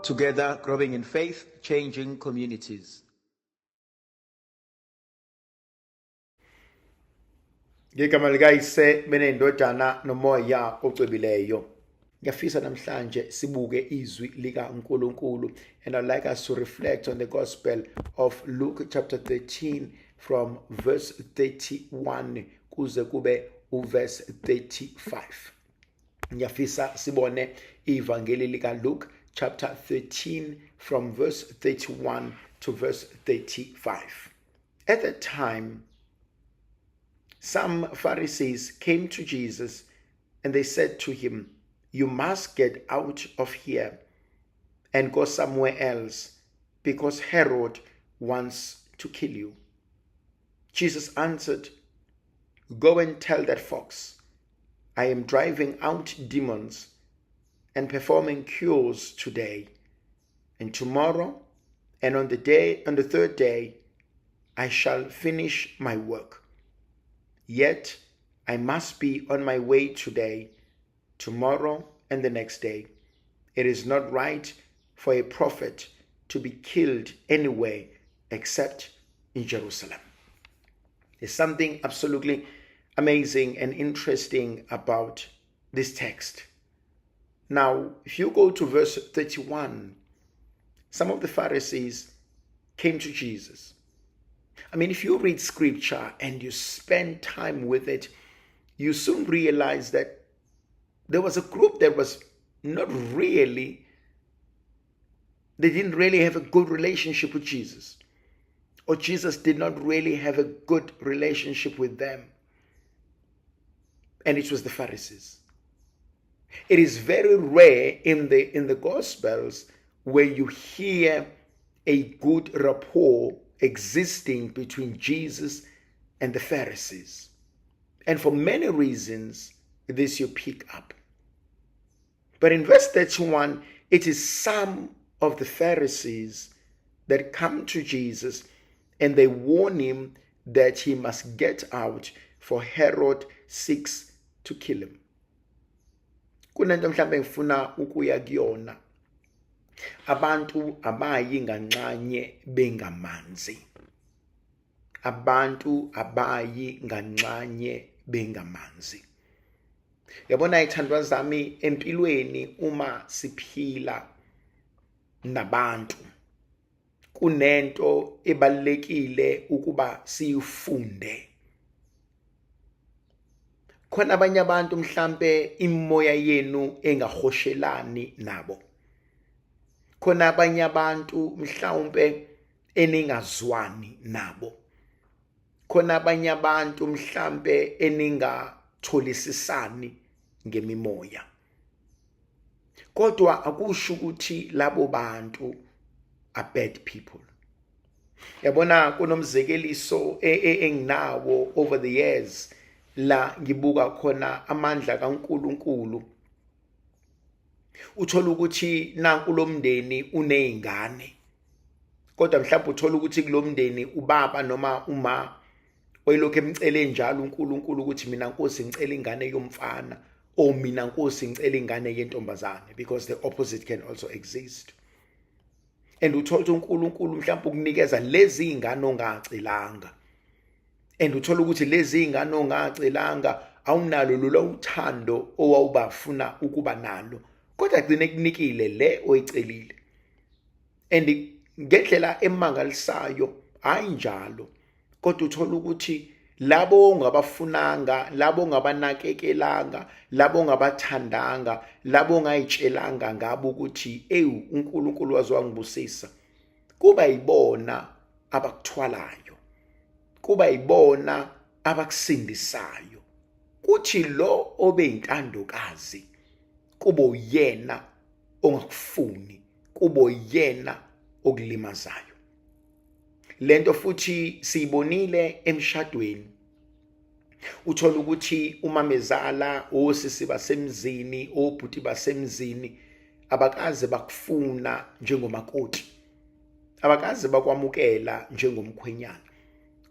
Together, growing in faith, changing communities. Ngegama likaYise benendodana nomoya ocwebileyo. Ngiyafisa namhlanje sibuke izwi likaNkulunkulu and I'd like us to reflect on the gospel of Luke chapter 13 from verse 31 kuze kube uverse 35. Ngiyafisa sibone ivangeli lika Luke chapter 13 from verse 31 to verse 35. At that time some Pharisees came to Jesus and they said to him, You must get out of here and go somewhere else because Herod wants to kill you. Jesus answered, Go and tell that fox, I am driving out demons and performing cures today and tomorrow and on the day on the third day I shall finish my work. Yet I must be on my way today, tomorrow, and the next day. It is not right for a prophet to be killed anywhere except in Jerusalem. There's something absolutely amazing and interesting about this text. Now, if you go to verse 31, some of the Pharisees came to Jesus. I mean, if you read scripture and you spend time with it, you soon realize that there was a group that was not really, they didn't really have a good relationship with Jesus. Or Jesus did not really have a good relationship with them. And it was the Pharisees. It is very rare in the in the gospels where you hear a good rapport existing between Jesus and the Pharisees. And for many reasons, this you pick up. But in verse 31, it is some of the Pharisees that come to Jesus and they warn him that he must get out for Herod seeks to kill him. Kunento mhlambe ngifuna ukuya kuyona. Abantu abayi nganxanye bengamanzi. Abantu abayi nganxanye bengamanzi. Yabona ithandwa zami empilweni uma siphila nabantu kunento ebalekile ukuba siyifunde. Khona abanye abantu mhlambe imoya yenu engahoshelani nabo. Khona abanye abantu mhlawumbe eningazwani nabo. Khona abanye abantu mhlambe eningatholisisani ngemimoya. Kodwa akusho ukuthi labo bantu are bad people. Yabona kunomzekeliso e, e, enginawo over the years la ngibuka khona amandla kaNkuluNkulu. Uthola ukuthi nanku lomndeni unezingane. Kodwa mhlawumbe uthola ukuthi kulomndeni ubaba noma uma oyilokhu emcele njalo uNkulunkulu ukuthi mina Nkosi ngicela ingane yomfana or mina Nkosi ngicela ingane yentombazane because the opposite can also exist. And uthola ukuthi uNkulunkulu mhlawumbe ukunikeza lezi ingane ongacelanga. And uthola ukuthi lezi ingane ongacelanga awunalo lolu uthando owawubafuna ukuba nalo kodwa gcine kunikile le oyicelile. And ngendlela emangalisayo hayi njalo kodwa uthola ukuthi labo ongabafunanga labo ongabanakekelanga labo ongabathandanga labo ongayitshelanga ngabo ukuthi ewu uNkulunkulu waze wangibusisa kuba yibona abakuthwalayo kuba yibona abakusindisayo kuthi lo obe intandokazi kubo yena ongakufuni kubo yena okulimazayo lento futhi siyibonile emshadweni uthola ukuthi umamezala osisi basemzini obhuti basemzini abakaze bakufuna njengomakoti abakaze bakwamukela njengomkhwenyana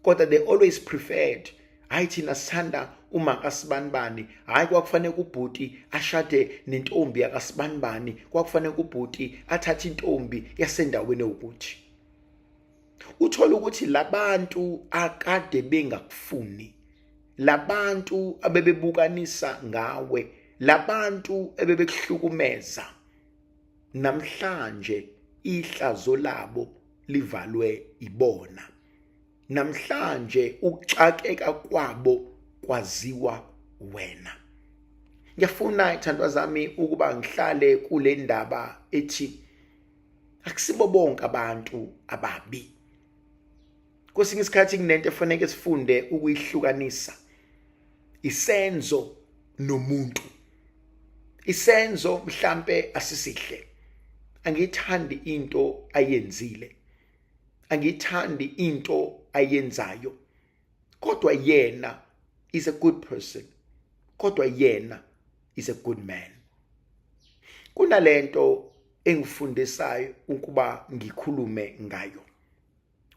kodwa they always preferred Hayi, thina sithanda uma kaSibanibani. Hayi, kwakufanele ubhuti ashade nentombi yakasibanibani, kwakufanele ubhuti athathe intombi yasendaweni ewukuthi. Uthola ukuthi labantu akade bengakufuni, labantu abebebukanisa ngawe, labantu ebebekuhlukumeza, namhlanje ihlazo labo livalwe ibona. Namhlanje ukuxakeka kwabo kwaziwa wena. Ngiyafuna, ithandwa zami, ukuba ngihlale kule ndaba ethi akusibo bonke abantu ababi. Kwesinye isikhathi kunento efanele sifunde ukuyihlukanisa, isenzo nomuntu. Isenzo mhlambe asisihle, angiyithandi into ayenzile, angiyithandi into ayenzayo, kodwa yena is a good person, kodwa yena is a good man. Kunalento engifundisayo ukuba ngikhulume ngayo.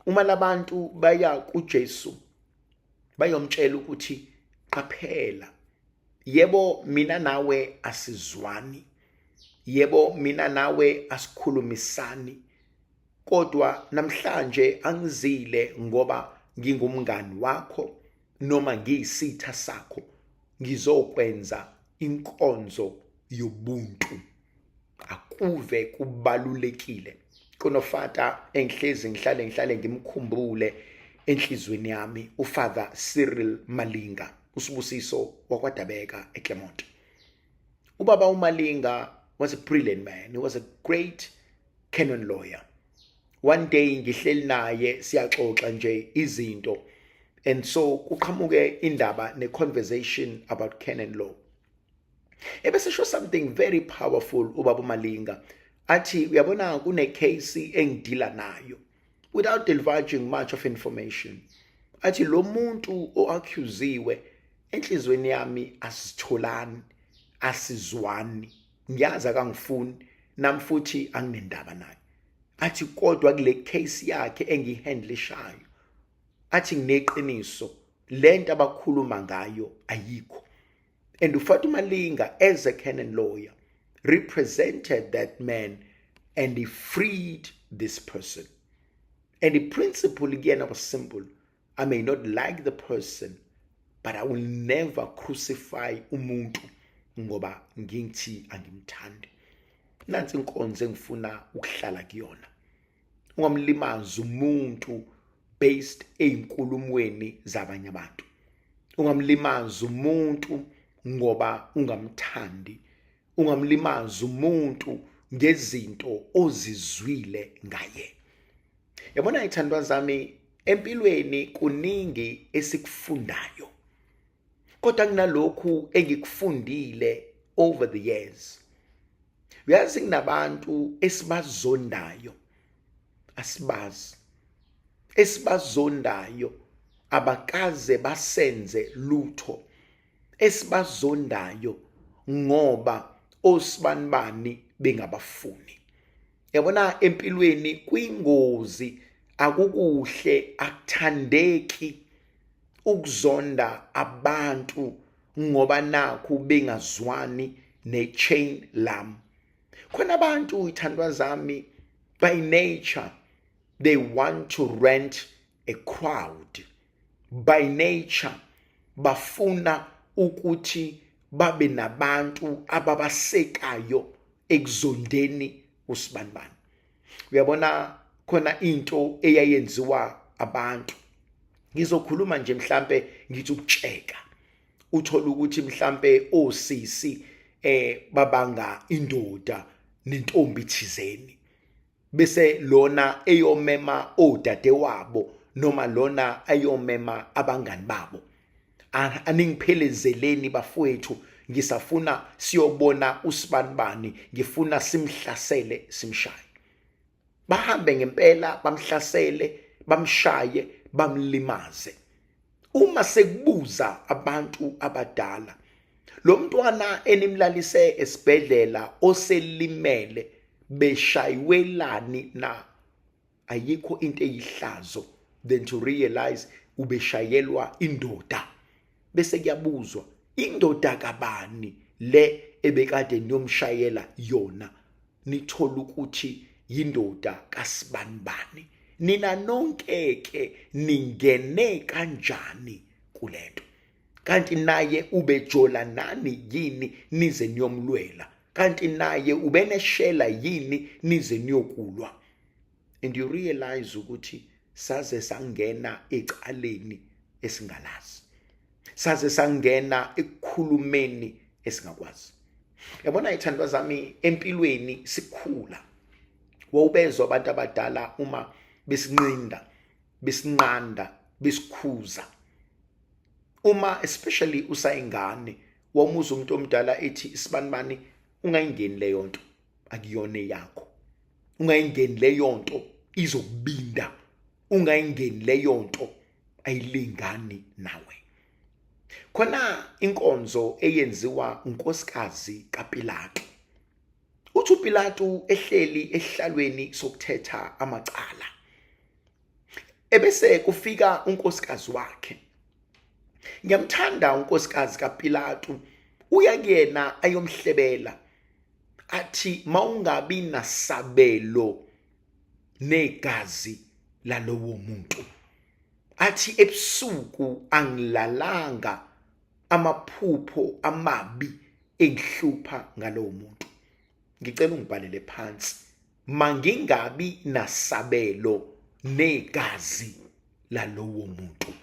Uma labantu baya kuJesu bayomtshela ukuthi qaphela, yebo mina nawe asizwani, yebo mina nawe asikhulumisani, kodwa namhlanje angizile ngoba ngingumngani wakho noma ngiyisitha sakho, ngizokwenza inkonzo yobuntu. Akuve kubalulekile. Kunofata engihlezi ngihlale ngimkhumbule enhlizweni yami, uFather Cyril Malinga, uSibusiso wakwaDabeka eClermont. Ubaba uMalinga was a brilliant man. He was a great canon lawyer. One day ngihleli naye siyaxoxa nje izinto, and so kuqhamuke indaba ne-conversation about canon law. Ebese sho something very powerful ubaba uMalinga, athi uyabona kune case engidila nayo, without divulging much of information. Athi lo muntu oaccusiwe, enhlizweni yami asitholani, asizwani, ngiyazi akangifuni nami futhi anginendaba naye. Athi kodwa kule case yakhe engihandlishayo, athi ngineqiniso, lento abakhuluma ngayo ayikho. And uFather Malinga, as a canon lawyer, represented that man and he freed this person. And the principle again was simple: I may not like the person, but I will never crucify umuntu ngoba ngithi angimthandi. Nansi inkonzo engifuna ukuhlala kuyona. Ungamlimazi umuntu based einkulumweni zabanye abantu. Ungamlimazi umuntu ngoba ungamthandi. Ungamlimazi umuntu ngezinto ozizwile ngaye. Yabona, ithandwa zami, empilweni kuningi esikufundayo, kodwa kunalokhu engikufundile over the years. Uyazi, kunabantu esibazondayo asibazi, esibazondayo abakaze basenze lutho, esibazondayo ngoba osibanibani bengabafuni. Yabona, empilweni kwingozi, akukuhle, akuthandeki ukuzonda abantu ngoba nakhu bengazwani ne-chain lam. Khona abantu, ithandwa zami, by nature they want to rent a crowd. By nature bafuna ukuthi babe nabantu ababasekayo ekuzondeni usibanibani. Uyabona, khona into eyayenziwa abantu, ngizokhuluma nje mhlambe ngithi ukutsheka, uthola ukuthi mhlambe osisi babanga indoda nentombi thizeni, bese lona eyomema odade wabo noma lona ayomema abangani babo, "Aningiphelezeleni bafowethu, ngisafuna siyobona usibanibani, ngifuna simhlasele, simshaye." Bahambe ngempela, bamhlasele, bamshaye, bamlimaze. Uma sekubuza abantu abadala, lo mntwana enimlalise esibhedlela oselimele beshayiwelani na? Ayikho into eyihlazo than to realize ubeshayelwa indoda. Bese kuyabuzwa, indoda kabani le ebekade niyomshayela yona? Nithola ukuthi yindoda kaSibanibani. Nina nonke ke ningene kanjani kulento? Kanti naye ubejola nani yini nize niyomlwela? Kanti naye ubeneshela yini nize niyokulwa? And you realize ukuthi saze sangena ecaleni esingalazi, saze sangena ekukhulumeni esingakwazi. Yabona ithandwa zami, empilweni sikhula wawubezwa abantu abadala uma besinqinda, besinqanda, besikhuza. Uma especially usayingane, wawumuzwa umuntu omdala ethi, isibanibani, ungayingeni leyo nto, akuyona eyakho, ungayingeni leyo nto, izokubinda, ungayingeni leyo nto, ayilingani nawe. Khona inkonzo eyenziwa unkosikazi kaPilato. Uthi uPilato ehleli ehlalweni sokuthetha amacala, ebese kufika unkosikazi wakhe. Ngiyamthanda unkosikazi kaPilato, uya kuyena ayomhlebela athi, mawungabi nasabelo negazi lalowo muntu. Athi ebusuku angilalanga, amaphupho amabi engihlupha ngalowo muntu. Ngicela ungibhalele phansi, mangingabi nasabelo negazi lalowo muntu,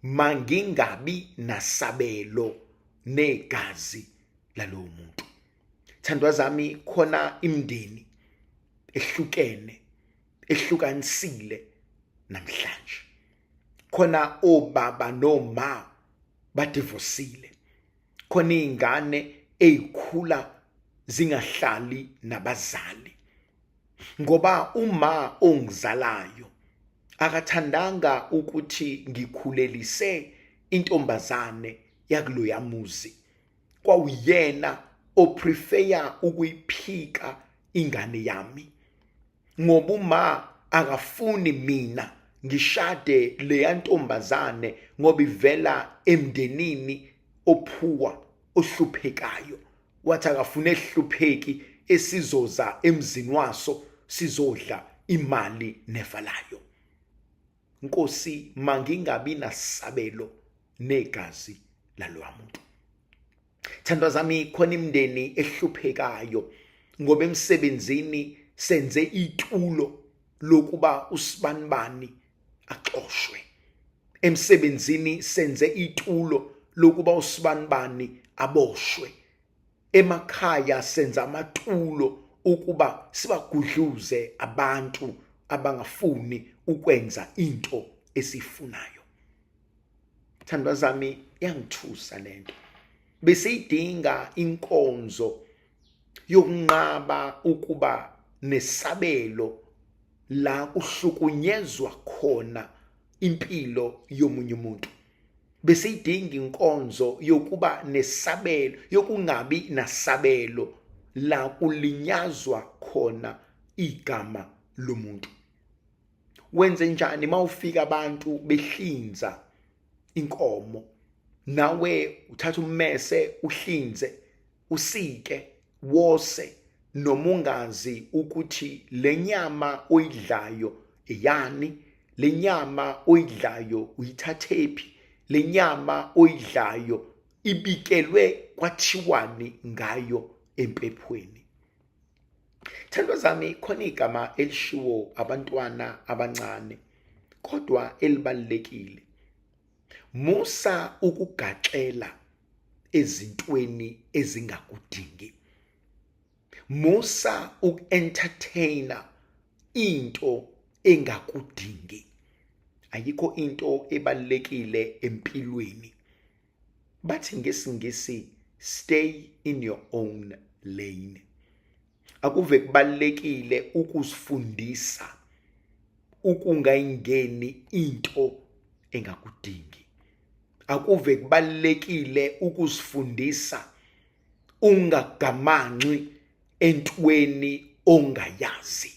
mangingabi nasabelo negazi lalowo muntu. Thandwa zami, khona imindeni ehlukene, ehlukanisile namhlanje. Khona obaba noma badivosile, khona izingane ezikhula zingahlali nabazali, ngoba uma ongizalayo akathandanga ukuthi ngikhulelise intombazane yakuloya muzi, kwawuyena oprefera ukuyiphika ingane yami, ngoba uma akafuni mina ngishade leya ntombazane ngoba ivela emndenini ophuwa ohluphekayo. Wathi akafune ehlupheki esizoza emzini waso sizodla imali nefa layo. Nkosi, mangingabi nasabelo negazi lalowa muntu. Thandwa zami, khona imindeni ehluphekayo ngoba emsebenzini senze itulo lokuba usibanibani axoshwe. Emsebenzini senze itulo lokuba usibanibani aboshwe. Emakhaya senza amatulo ukuba sibagudluze abantu abangafuni ukwenza into esifunayo. Thandwa zami, yangithusa lento. Besiyidinga inkonzo yokunqaba ukuba nesabelo la kuhlukunyezwa khona impilo yomunye umuntu. Besiyidinga inkonzo yokuba nesabelo, yokungabi nasabelo la kulinyazwa khona igama lomuntu. Wenze njani mawufika abantu behlinza inkomo, nawe uthatha ummese uhlinze, usike, wose, noma ungazi ukuthi lenyama oyidlayo eyani, lenyama oyidlayo uyithathephi, lenyama oyidlayo ibikelwe kwathiwani ngayo empephweni. Thandwa zami, khona igama elishiwo abantwana abancane kodwa elibalulekile. Musa ukugaxela ezintweni ezingakudingi. Musa uku-entertainer into engakudingi. Ayikho into ebalulekile empilweni. Bathi ngesiNgisi, stay in your own lane. Akuve kubalulekile ukuzifundisa ukungayingeni into engakudingi. Akuve kubalulekile ukuzifundisa ungagamanxi entweni ongayazi.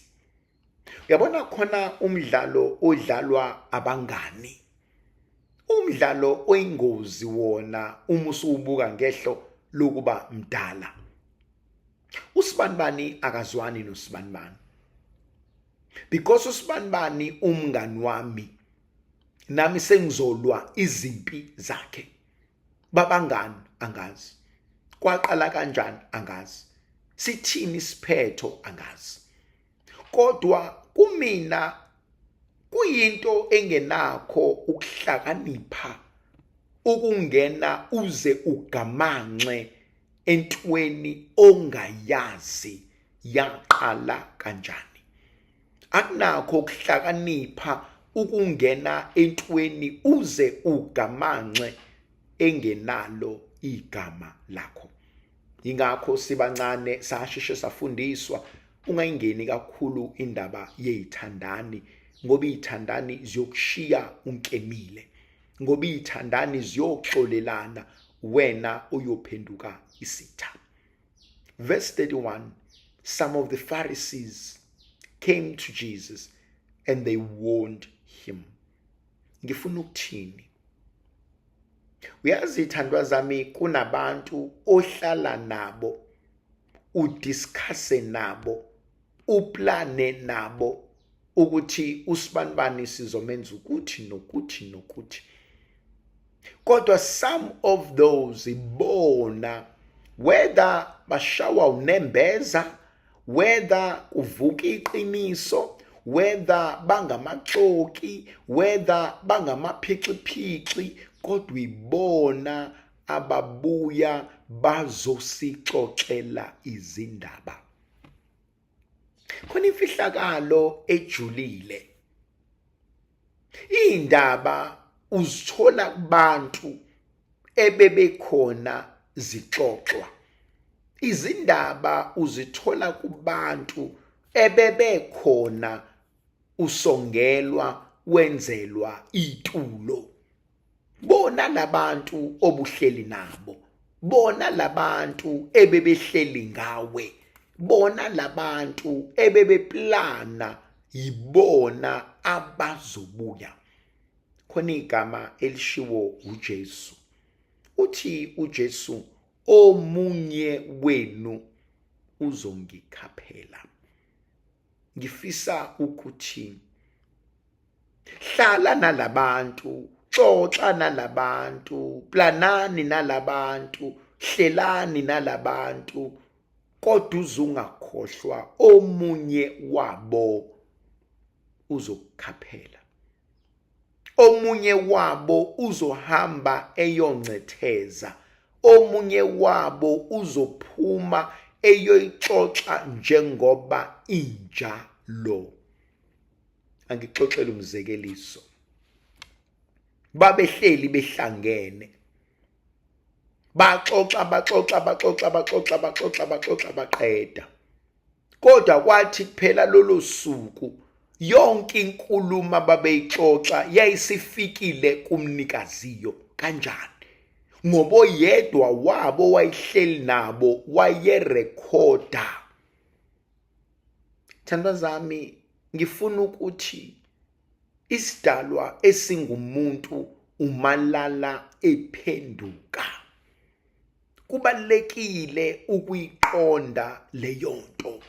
Uyabona khona umdlalo odlalwa abangani. Umdlalo oyingozi wona uma usuwubuka ngehlo lokuba mdala. Usibanibani akazwani nosibanibani. Because usibanibani umngani wami nami sengizolwa izimpi zakhe. Babangani angazi. Kwaqala kanjani angazi. Sithini isiphetho angazi. Kodwa kumina kuyinto engenakho ukuhlakanipha ukungena uze ugamanxe entweni ongayazi yaqala kanjani. Akunakho ukuhlakanipha ukungena entweni uze ugamanxe engenalo igama lakho. Yingakho sibancane sasheshe safundiswa ungayingeni kakhulu indaba yey'thandani ngoba iy'thandani ziyokushiya unkemile ngoba iy'thandani ziyoxolelana wena uyophenduka isitha. Verse 31, some of the Pharisees came to Jesus and they warned him. Ngifuna ukuthini? Uyazi ithandwa zami kunabantu ohlala nabo udiscusse nabo uplane nabo ukuthi usibanibani sizomenza ukuthi nokuthi nokuthi, kodwa some of those ibona whether bashawa unembeza, whether kuvuka iqiniso, whether bangamaxoki, whether bangamaphixiphici, kodwa ibona ababuya bazosixoxela izindaba. Khona imfihlakalo ejulile. Indaba uzithola kubantu ebebekhona zixoxwa. Izindaba uzithola kubantu ebebekhona usongelwa wenzelwa itulo. Bona labantu obuhleli nabo, bona labantu ebebehleli ngawe, bona labantu ebebeplana, yibona abazobuya. Khona igama elishiwo uJesu, uthi uJesu omunye wenu uzongikhaphela. Ngifisa ukuthi hlala nalabantu, xoxa nalabantu, planani nalabantu, hlelani nalabantu, kodwa uzungakhohlwa omunye wabo uzokukhaphela. Omunye wabo uzohamba eyoncetheza, omunye wabo uzophuma eyoyixoxa njengoba injalo. Angixoxele umzekeliso. Babehleli behlangene, baxoxa baxoxa baxoxa baxoxa baxoxa baxoxa baqeda, kodwa kwathi kuphela lolo suku yonke inkulumo ababeyixoxa yayisifikile kumnikaziyo. Kanjani? Ngoba oyedwa wabo wayehleli nabo wayerekhoda. Thandwa zami, ngifuna ukuthi isidalwa esingumuntu umalala ephenduka. Kubalulekile ukuyiqonda leyo nto.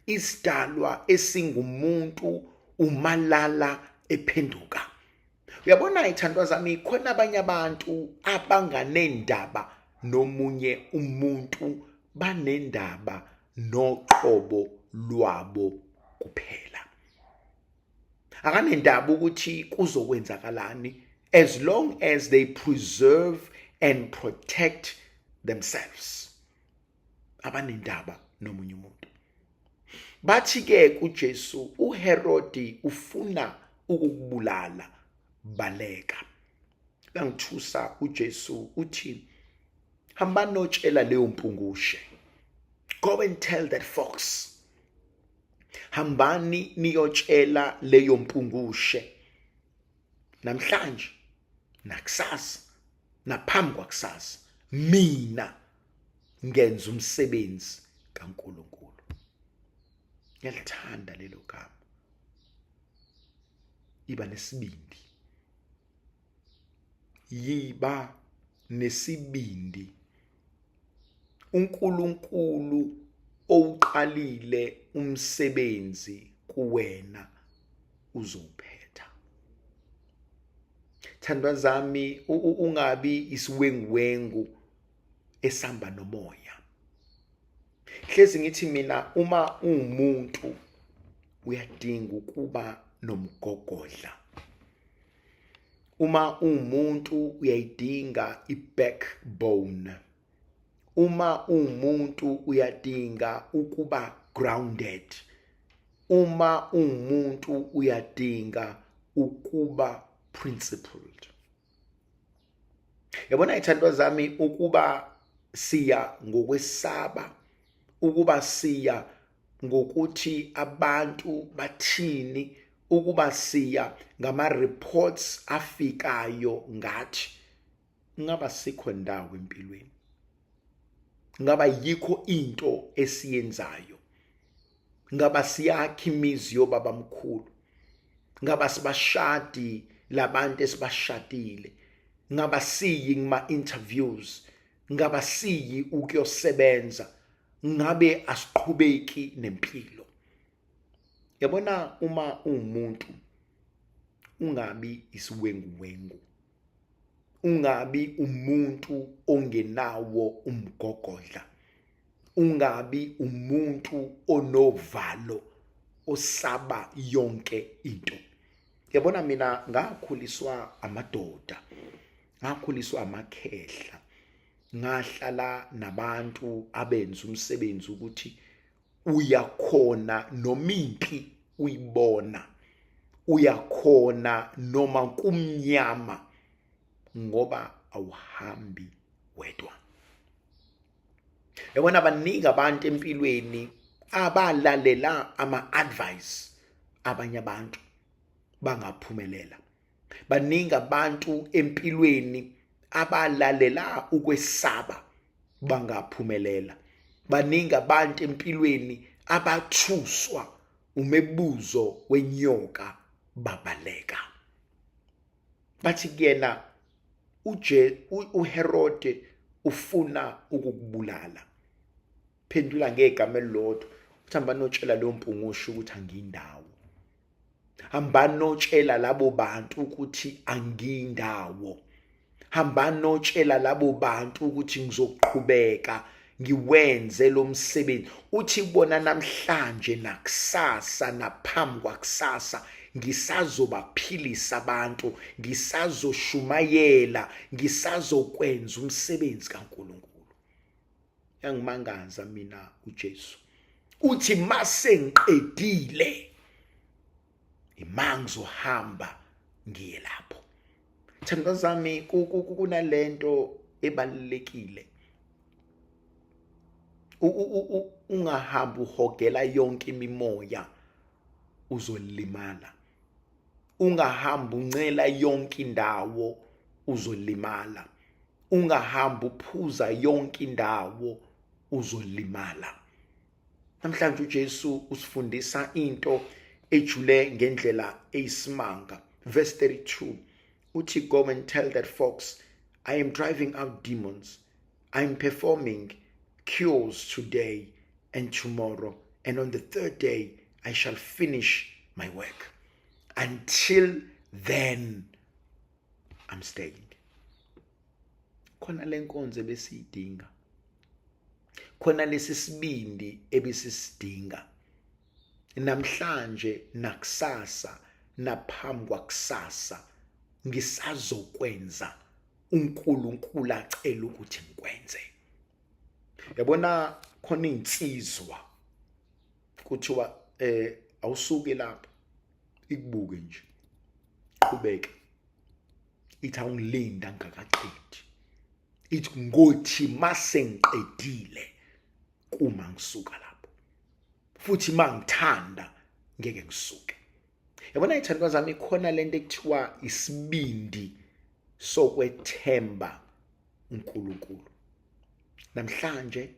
Isidalwa esingumuntu umalala ephenduka. Uyabona ithandwa zami, khona abanye abantu abanganendaba nomunye umuntu, banendaba noqobo lwabo kuphela. Akanendaba ukuthi kuzokwenzakalani as long as they preserve and protect themselves. Abanendaba nomunye umuntu. Bathi ke kuJesu, uHerodi ufuna ukukubulala, baleka. Langithusa uJesu uthi hamba notshela leyo mpungushe. Go and tell that fox. Hambani niyotshela leyo mpungushe. Namhlanje nakusasa naphambi kwakusasa mina ngenza umsebenzi kaNkuluNkulu. Ngiyalithanda lelo gama. Iba nesibindi. Yiba nesibindi. uNkulunkulu owuqalile umsebenzi kuwena uzowuphetha. Thandwa zami, ungabi isiwenguwengu esamba nomoya. Hlezi ngithi mina, uma uwumuntu uyadinga ukuba nomgogodla. Uma uwumuntu uyayidinga i-backbone. Uma uwumuntu uyadinga ukuba grounded. Uma uwumuntu uyadinga ukuba principled. Yabona ithandwa zami, ukuba siya ngokwesaba, ukuba siya ngokuthi abantu bathini, ukuba siya ngama reports afikayo ngathi, ngaba sikho ndawo empilweni, ngaba yikho into esiyenzayo, ngaba siyakha imizi yobabamkhulu, ngaba sibashadi labantu esibashadile, ngaba siyi kuma interviews, ngaba siyi ukuyosebenza, ngabe asiqhubeki nempilo. Yabona, uma uwumuntu ungabi isiwenguwengu, ungabi umuntu ongenawo umgogodla, ungabi umuntu onovalo osaba yonke into. Yabona, mina ngakhuliswa amadoda, ngakhuliswa amakhehla, ngahlala nabantu abenza umsebenzi ukuthi uyakhona noma impi uyibona, uyakhona noma kumnyama, ngoba awuhambi wedwa. Yabona, baningi abantu empilweni abalalela ama-advice abanye abantu bangaphumelela. Baningi abantu empilweni abalalela ukwesaba bangaphumelela. Baningi abantu empilweni abathuswa umebuzo wenyoka babaleka. Bathi kuyena, uHerode ufuna ukukubulala. Phendula ngegama elilodwa, uthi hamba notshela leyo mpungushe ukuthi angindawo. Hamba notshela labo bantu ukuthi angindawo. Hamba notshela labo bantu ukuthi ngizoqhubeka ngiwenze lo msebenzi. Uthi bona namhlanje nakusasa naphambi kwakusasa ngisazobaphilisa abantu, ngisazoshumayela, ngisazokwenza umsebenzi kaNkulunkulu. Yangimangaza mina uJesu. Uthi mase ngiqedile ima ngizohamba ngiye lapho. Thandwa zami, kunalento ebalulekile. Ungahambi uhogela yonke imimoya, uzolimala. Ungahambi uncela yonke indawo, uzolimala. Ungahambi uphuza yonke indawo, uzolimala. Namhlanje uJesu usifundisa into ejule ngendlela eyisimanga. Verse 32 uthi, go and tell that fox, I am driving out demons, I am performing cures today and tomorrow, and on the third day I shall finish my work. Until then I'm staying. Khona lenkonzo ebesiyidinga, khona lesi sibindi ebesisidinga namhlanje nakusasa naphambi kwakusasa, ngisazokwenza uNkulunkulu acela ukuthi ngikwenze. Yabona, khona insizwa kuthiwa awusuke lapho, ikubuke nje, qhubeke, ithi awungilinda ngakaqedi, ithi ngothi mase ngiqedile kuma ngisuka lapho, futhi mangithanda ngeke ngisuke. Yabona ithandwa zami, ikhona lento ekuthiwa isibindi sokwethemba uNkulunkulu namhlanje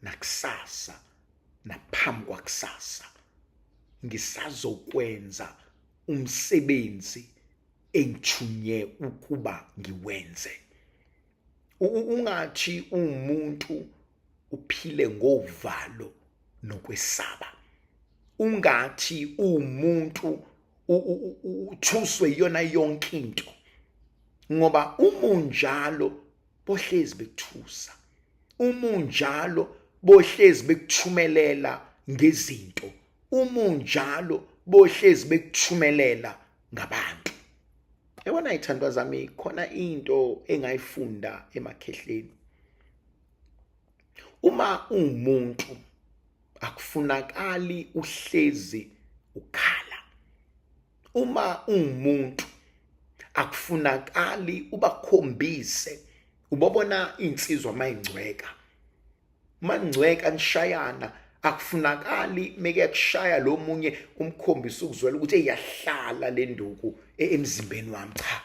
nakusasa naphambi kwakusasa, ngisazokwenza umsebenzi. engithunye ukuba ngiwenze. Ungathi umuntu uphile ngovalo nokwesaba. Ungathi umuntu uthuswe iyona yonke into, ngoba uma unjalo bohlezi bekuthusa, uma unjalo bohlezi bekuthumelela ngezinto, uma unjalo bohlezi bekuthumelela ngabantu. Yabona ithandwa zami, khona into engayifunda emakhehleni. Uma uwumuntu akufunakali uhlezi ukhala. Uma uwumuntu akufunakali ubakhombise, ubobona insizwa mayingcweka, mangcweka nishayana, akufunakali meke kushaya lo munye umkhombisa ukuzwela ukuthi eyahlala le nduku emzimbeni wami. Cha,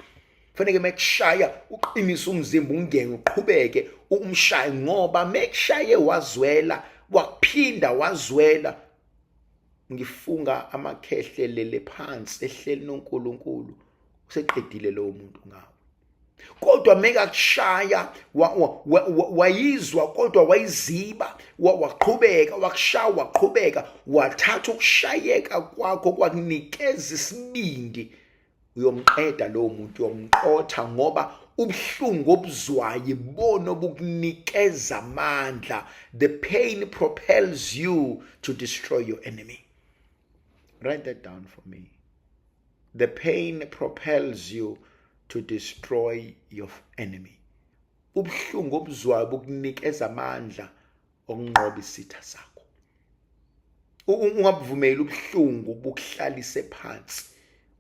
kufanele mekushaya uqinise umzimba, ungene uqhubeke umshaye, ngoba mekushaye wazwela waphinda wazwela. Ngifunga amakhehle lele phansi ehleli noNkulunkulu, useqedile lowo muntu ngawe. Kodwa mekakushaya wayizwa, kodwa wayiziba, waqhubeka wakushaya, waqhubeka wathatha ukushayeka kwakho kwakunikeza isibindi. Uyomqeda lowo muntu, uyomqotha, ngoba ubuhlungu obuzwayo ibona obukunikeza amandla. The pain propels you to destroy your enemy. Write that down for me. The pain propels you to destroy your enemy. Ubuhlungu obuzwayo bukunikeza amandla okunqoba isitha sakho. Ungabuvumeli ubuhlungu bukuhlalise phansi.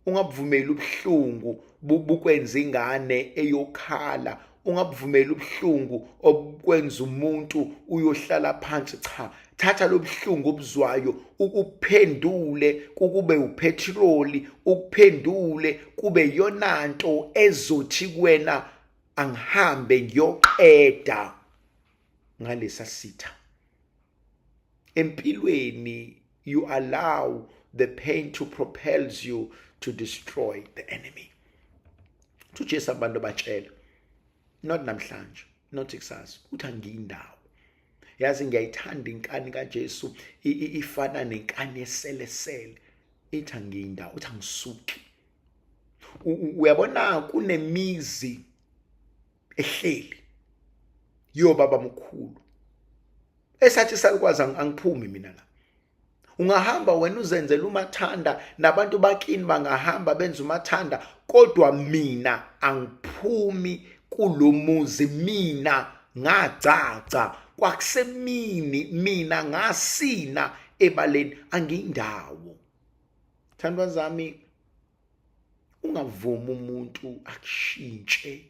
Ungabuvumeli ubuhlungu bukwenza ingane eyokhala. Ungabuvumeli ubuhlungu obukwenza umuntu uyohlala phansi. Cha, thatha lobuhlungu obuzwayo ukuphendule kube upetroli, ukuphendule kube yonanto ezothi kuwena angihambe ngiyoqeda ngalesa sitha. Empilweni you allow the pain to propels you to destroy the enemy. UJesu abantu batshela, not namhlanje, not kusasa, uthi angiyindawo. Yazi ngiyayithanda inkani kaJesu, ifana nenkani eselesele. Ithi angiyindawo, uthi angisuki. Uyabona kunemizi ehleli yobaba mkhulu esathi salukwazi angiphumi mina la. Ungahamba wena uzenzela umathanda, nabantu bakini bangahamba benza umathanda, kodwa mina angiphumi kulomuzi. Mina ngagcagca kwakusemini, mina ngasina ebaleni, angiyindawo. Thandwa zami, ungavumi umuntu akushintshe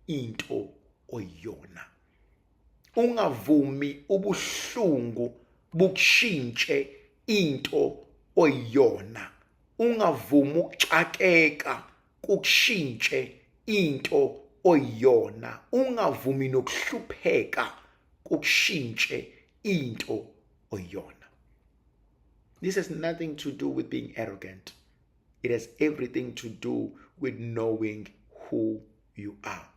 into oyiyona. Ungavumi ubuhlungu bukushintshe into oyiyona. Ungavumi ukuxakeka kukushintshe into oyiyona. Ungavumi nokuhlupheka kukushintshe into oyiyona. This has nothing to do with being arrogant. It has everything to do with knowing who you are.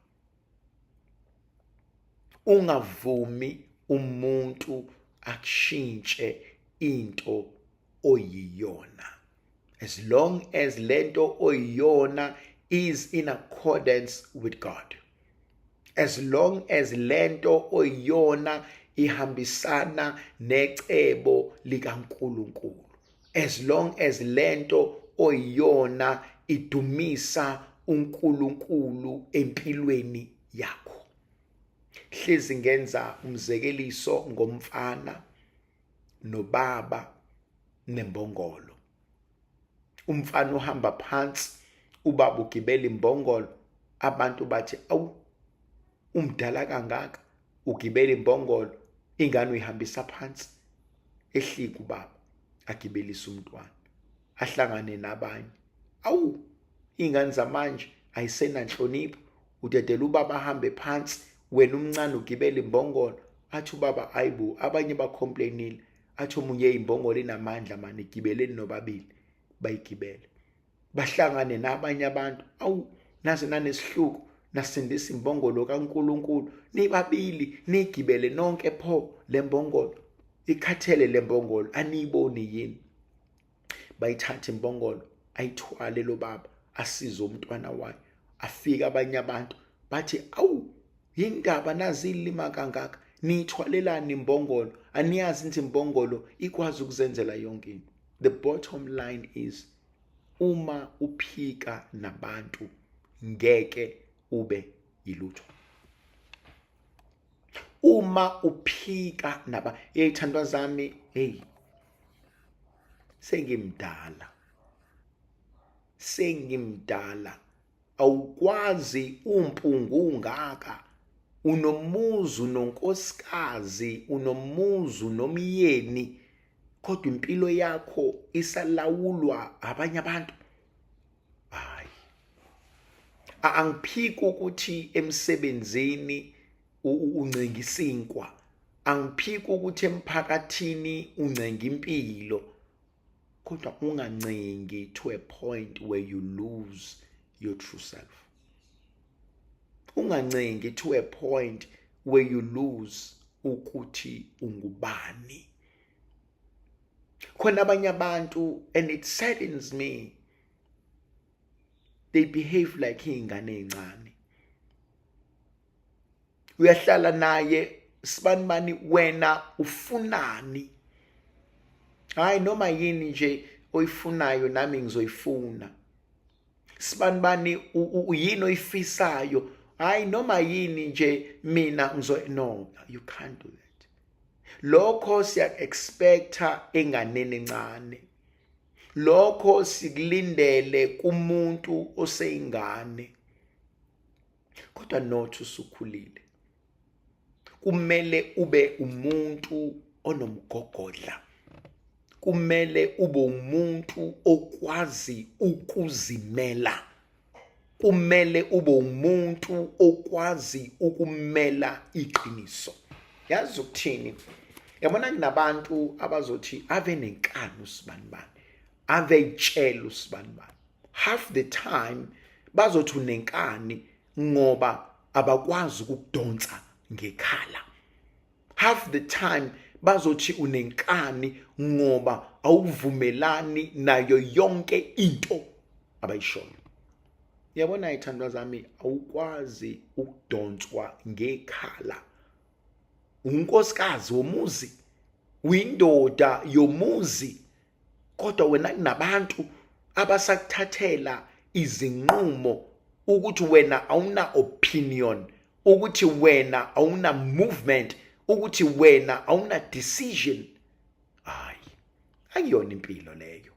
Ungavumi umuntu akushintshe into oyiyona. As long as lento oyiyona is in accordance with God. As long as lento oyiyona ihambisana necebo likaNkulunkulu. As long as lento oyiyona idumisa uNkulunkulu empilweni yakho. Hlezi ngenza umzekeliso ngomfana nobaba nembongolo. Umfana uhamba phansi, ubaba ugibela imbongolo. Abantu bathi awu, umdala kangaka ugibela imbongolo, ingane uyihambisa phansi. Ehlika ubaba agibelise umntwana, ahlangane nabanye. Awu, ingane zamanje ayisenanhlonipho, udedela ubaba ahambe phansi, wena umncane ugibela imbongolo. Athi ubaba ayibo, abanye bacomplainile. Athi omunye imbongolo inamandla mani, igibeleni nobabili. Bayigibele. Bahlangane nabanye abantu, awu naze nanesihluku, nasindisa imbongolo kaNkuluNkulu, nibabili nigibele nonke pho lembongolo, ikhathele lembongolo, aniyiboni yini? Bayithatha imbongolo, ayithwale lo baba, asize umntwana wayo. Afika abanye abantu bathi, awu yindaba nazi ilima kangaka, niyithwalelani imbongolo? Aniyazi ukuthi imbongolo ikwazi ukuzenzela yonke into. The bottom line is, uma uphika nabantu ngeke ube yilutho. Uma uphika naba, hey thandwa zami, hey sengimdala, sengimdala, awukwazi umpungu ungaka, unomuzi unonkosikazi, unomuzi unomyeni, kodwa impilo yakho isalawulwa abanye abantu. Hayi, angiphiki ukuthi emsebenzini uncenga isinkwa, angiphiki ukuthi emphakathini uncenga impilo, kodwa ungancengi to a point where you lose your true self. Ungancengi to a point where you lose ukuthi ungubani. Khona abanye abantu, and it saddens me, they behave like ingane encane. Uyahlala naye sibanibani, wena ufunani? Hayi, noma yini nje oyifunayo nami ngizoyifuna. Sibanibani, uyini oyifisayo? Hayi, noma yini nje mina ngizo. No, you can't do that. Lokho siya expecta enganeni encane, lokho sikulindele kumuntu oseyingane, kodwa not usukhulile. Kumele ube umuntu onomgogodla, kumele ube umuntu okwazi ukuzimela, kumele ube umuntu okwazi ukumela iqiniso. Yazi ukuthini? Yabona, kunabantu abazothi ave nenkani usibanibani, ave itshela usibanibani. Half the time bazothi unenkani ngoba abakwazi ukukudonsa ngekhala. Half the time bazothi unenkani ngoba awuvumelani nayo yonke into abayishoyo. Yabona ithandwa zami, awukwazi ukudonswa ngekhala. Unkosikazi womuzi, uyindoda yomuzi, kodwa wena kunabantu abasakuthathela izinqumo ukuthi wena awuna opinion, ukuthi wena awuna movement, ukuthi wena awuna decision. Hayi, akuyona impilo leyo.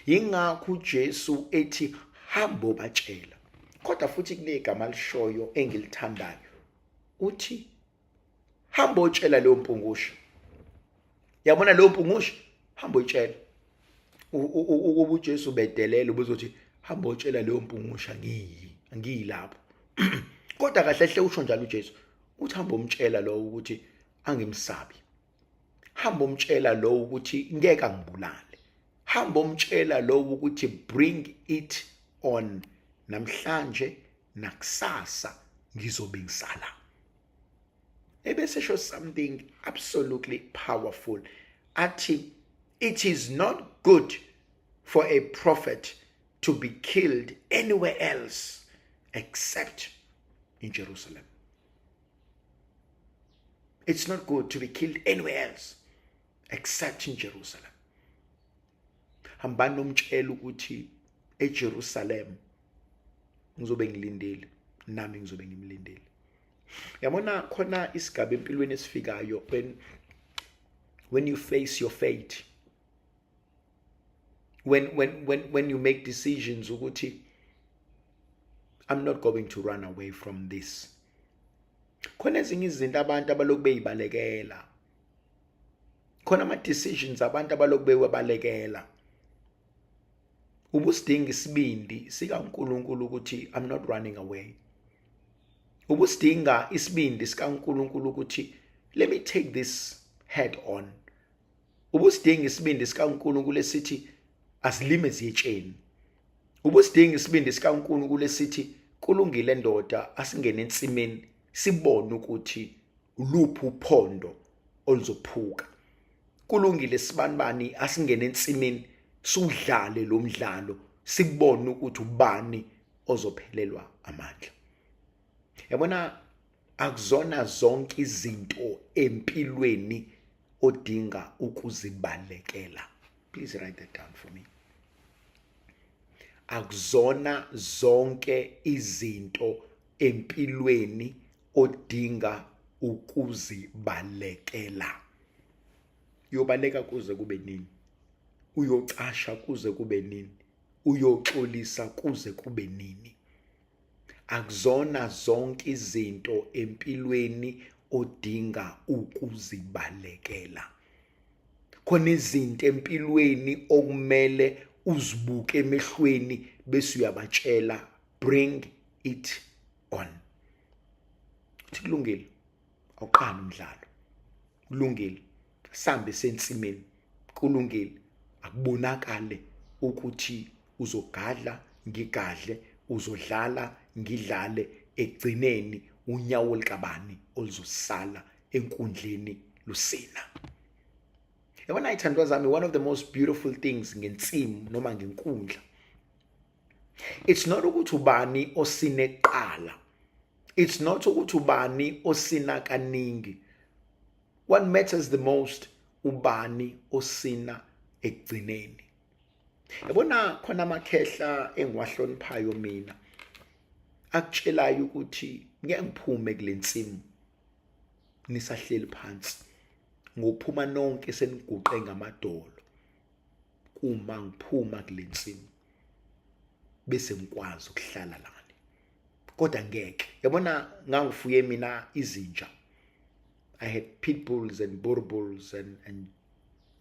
Yingakho uJesu ethi hamba obatshela. Kodwa futhi kunegama lishoyo engilithandayo, uthi hamba otshela leyo mpungushe. Yabona leyo mpungushe, hamba oyitshela. Ukuba uJesu bedelela ubuzothi hamba otshela leyo mpungushe, angiyi, angiyi lapho. Kodwa kahle hle usho njalo uJesu, uthi hamba umtshela lo ukuthi angimsabi, hamba umtshela lo ukuthi ngeke angibulale, hamba umtshela lo ukuthi bring it on, namhlanje nakusasa ngizobe ngisala. Ebese sho something absolutely powerful, athi it is not good for a prophet to be killed anywhere else except in Jerusalem. It's not good to be killed anywhere else except in Jerusalem. Hambani nomtshela ukuthi eJerusalem ngizobe ngilindile, nami ngizobe ngimlindile. Yabona khona isigaba empilweni esifikayo when you face your fate, when you make decisions ukuthi I'm not going to run away from this. Khona ezinye izinto abantu abaloku beyibalekela, khona ama decisions abantu abaloku bewabalekela. Ubusidinga isibindi sikaNkuluNkulu ukuthi I'm not running away. Ubusidinga isibindi sikaNkuluNkulu ukuthi let me take this head on. Ubusidinga isibindi sikaNkuluNkulu esithi asilime ziyetsheni. Ubusidinga isibindi sikaNkulunkulu esithi kulungile ndoda asingene ensimini sibone ukuthi luphi uphondo oluzophuka. Kulungile sibanibani asingene ensimini siwudlale lo mdlalo sibone ukuthi ubani ozophelelwa amandla. Yabona akuzona zonke izinto empilweni odinga ukuzibalekela. Please write that down for me. Akuzona zonke izinto empilweni odinga ukuzibalekela. Uyobaleka kuze kube nini? Uyocasha kuze kube nini? Uyoxolisa kuze kube nini? Akuzona zonke izinto empilweni odinga ukuzibalekela. Khona izinto empilweni okumele uzibuke emehlweni bese uyabatshela bring it on. Uthi kulungile, awuqali umdlalo. Kulungile, sambe sensimini. Kulungile, akubonakale ukuthi uzogadla ngigadle, uzodlala ngidlale, ekugcineni unyawo likabani oluzosala enkundleni lusina. Yabona ithandwa zami, one of the most beautiful things ngensimu noma ngenkundla, it's not ukuthi ubani osine kuqala, it's not ukuthi ubani osina kaningi. What matters the most, ubani osina ekugcineni. Yabona khona amakhehla engiwahloniphayo mina akutshelayo ukuthi ngeke ngiphume kule nsimu nisahleli phansi, ngophuma nonke seniguqe ngamadolo kuma ngiphuma kule nsimu bese ngikwazi ukuhlala lana. Kodwa ngeke. Yabona ngangifuye mina izinja. I had pit bulls and boerboels and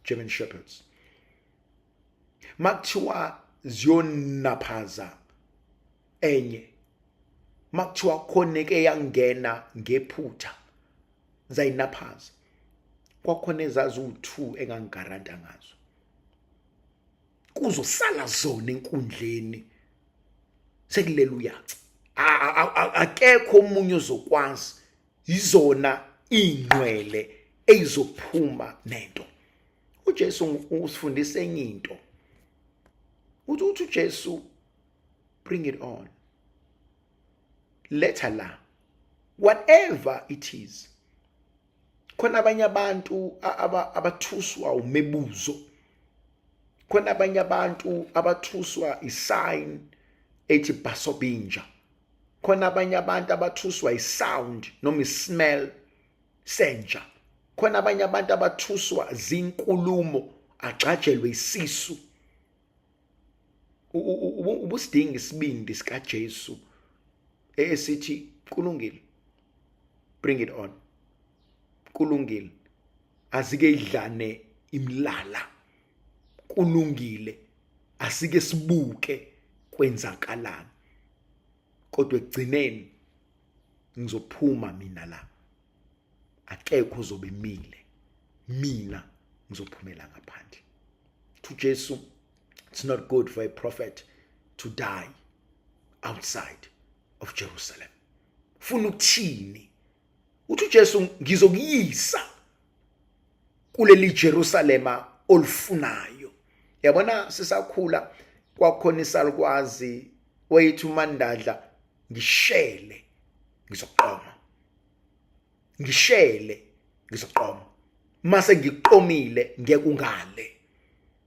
German shepherds. Makuthiwa ziyonaphaza enye, makuthiwa khona eke yangena ngephutha zayinaphaza, kwakhona ezaziwu-2 engangigaranta ngazo kuzosala zona enkundleni sekulela uyaca. Akekho omunye ozokwazi, yizona ingqwele eyizophuma nento. uJesu usifundisa enye into. Uthi uJesu bring it on, letha la whatever it is. Khona abanye abantu abathuswa umebuzo, khona abanye abantu abathuswa isign ethi basobinja, khona abanye abantu abathuswa isound noma ismell senja, khona abanye abantu abathuswa zinkulumo agxajelwe isisu. Ubusidinga isibindi sikaJesu esithi kulungile, bring it on, kulungile, asike idlane imlala, kulungile, asike sibuke kwenzakalani, kodwa ekugcineni ngizophuma mina la, akekho ozobe emile, mina ngizophumela ngaphandle. To Jesu, it's not good for a prophet to die outside of Jerusalem. Funa ukuthini? Uthi uJesu ngizokuyisa kuleli Jerusalema olufunayo. Yabona sisakhula kwakhona isalukwazi wayethi uMandadla ngishele ngizoqoma, ngishele ngizoqoma, mase ngiqomile ngeke ungale,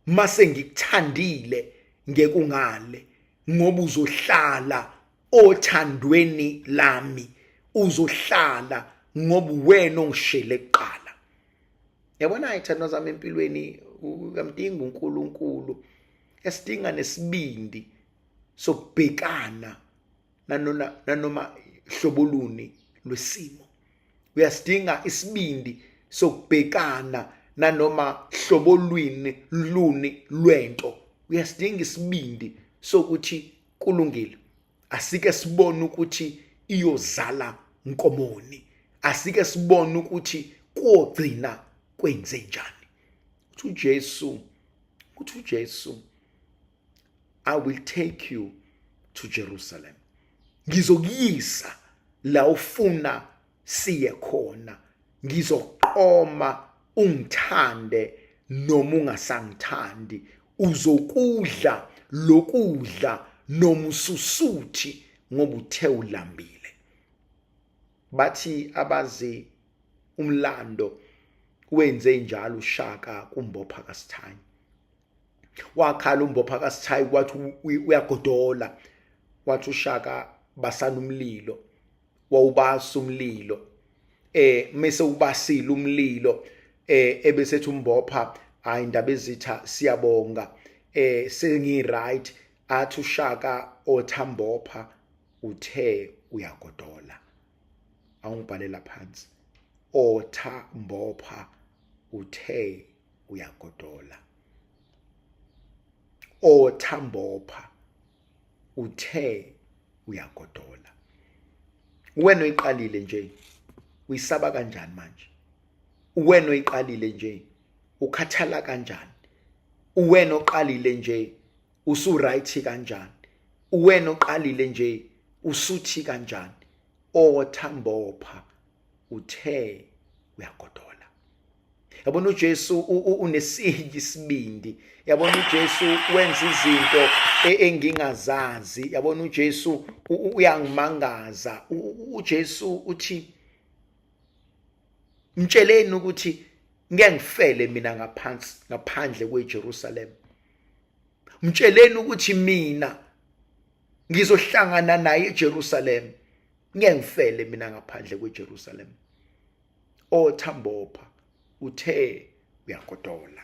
mase ngikuthandile ngeke ungale, ngoba uzohlala othandweni lami, uzohlala ngoba wena ongishele kuqala. Yabona ithando zami empilweni, uyamdinga uNkulunkulu, esidinga nesibindi sokubhekana nanoma hlobo luni lwesimo. Uyasidinga isibindi sokubhekana nanoma hlobo lwini luni lwento. Uyasidinga isibindi sokuthi kulungile, asike sibone ukuthi iyozala nkomoni, asike sibone ukuthi kogcina kwenze njani. Uthi uJesu, uthi uJesu I will take you to Jerusalem. Ngizokuyisa la ufuna siye khona. Ngizoqoma ungithande noma ungasangithandi. Uzokudla lokudla noma ususuthi ngoba uthe ulambile. Bathi abazi umlando wenze njalo uShaka kuMbopha kaSithayi. Wakhala uMbopha kaSithayi wathi uyagodola, wathi uShaka basana umlilo, wawubasa umlilo, mese ubasile umlilo, ebesethi uMbopha hayi indaba ezitha siyabonga, sengi right. Athi uShaka othambopha uthe uyagodola. Awungibhalela phansi, othambopha uthe uyagodola, othambopha uthe uyagodola. Wena oyiqalile nje uyisaba kanjani manje? Wena oyiqalile nje ukhathala kanjani? Wena oqalile nje usu right kanjani? Wena oqalile nje usuthi kanjani? Othambopha uthe uyagodola. Yabona uJesu unesinye isibindi. Yabona uJesu wenza izinto engingazazi. Yabona uJesu uyangimangaza. UJesu uthi mtsheleni ukuthi ngeke ngifele mina ngaphansi ngaphandle kweJerusalem. Mtsheleni ukuthi mina ngizohlangana naye eJerusalem. Ngeke ngifele mina ngaphandle kweJerusalem. Othambopha uthe uyagodola.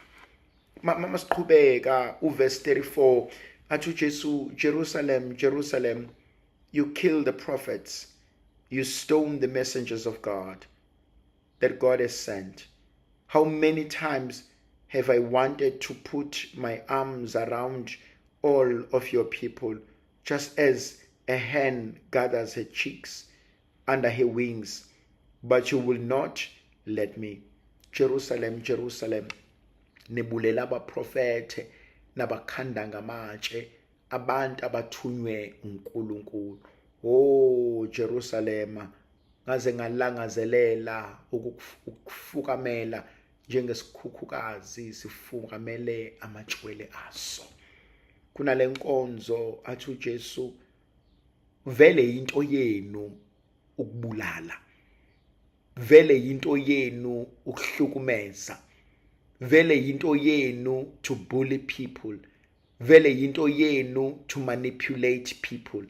Masiqhubeka uverse 34 athi uJesu, Jerusalem, Jerusalem, you kill the prophets, you stone the messengers of God that God has sent. How many times have I wanted to put my arms around all of your people, just as a hen gathers her chicks under her wings, but you will not let me. Jerusalem, Jerusalem, nibulela abaprofethe nabakhanda ngamatshe abantu abathunywe uNkulunkulu. Oh Jerusalema, ngaze ngalangazelela ukufukamela njengesikhukhukazi sifukamele amatshwele aso. Kunale nkonzo athi uJesu vele into yenu ukubulala, vele into yenu ukuhlukumeza, vele into yenu to bully people, vele into yenu to manipulate people,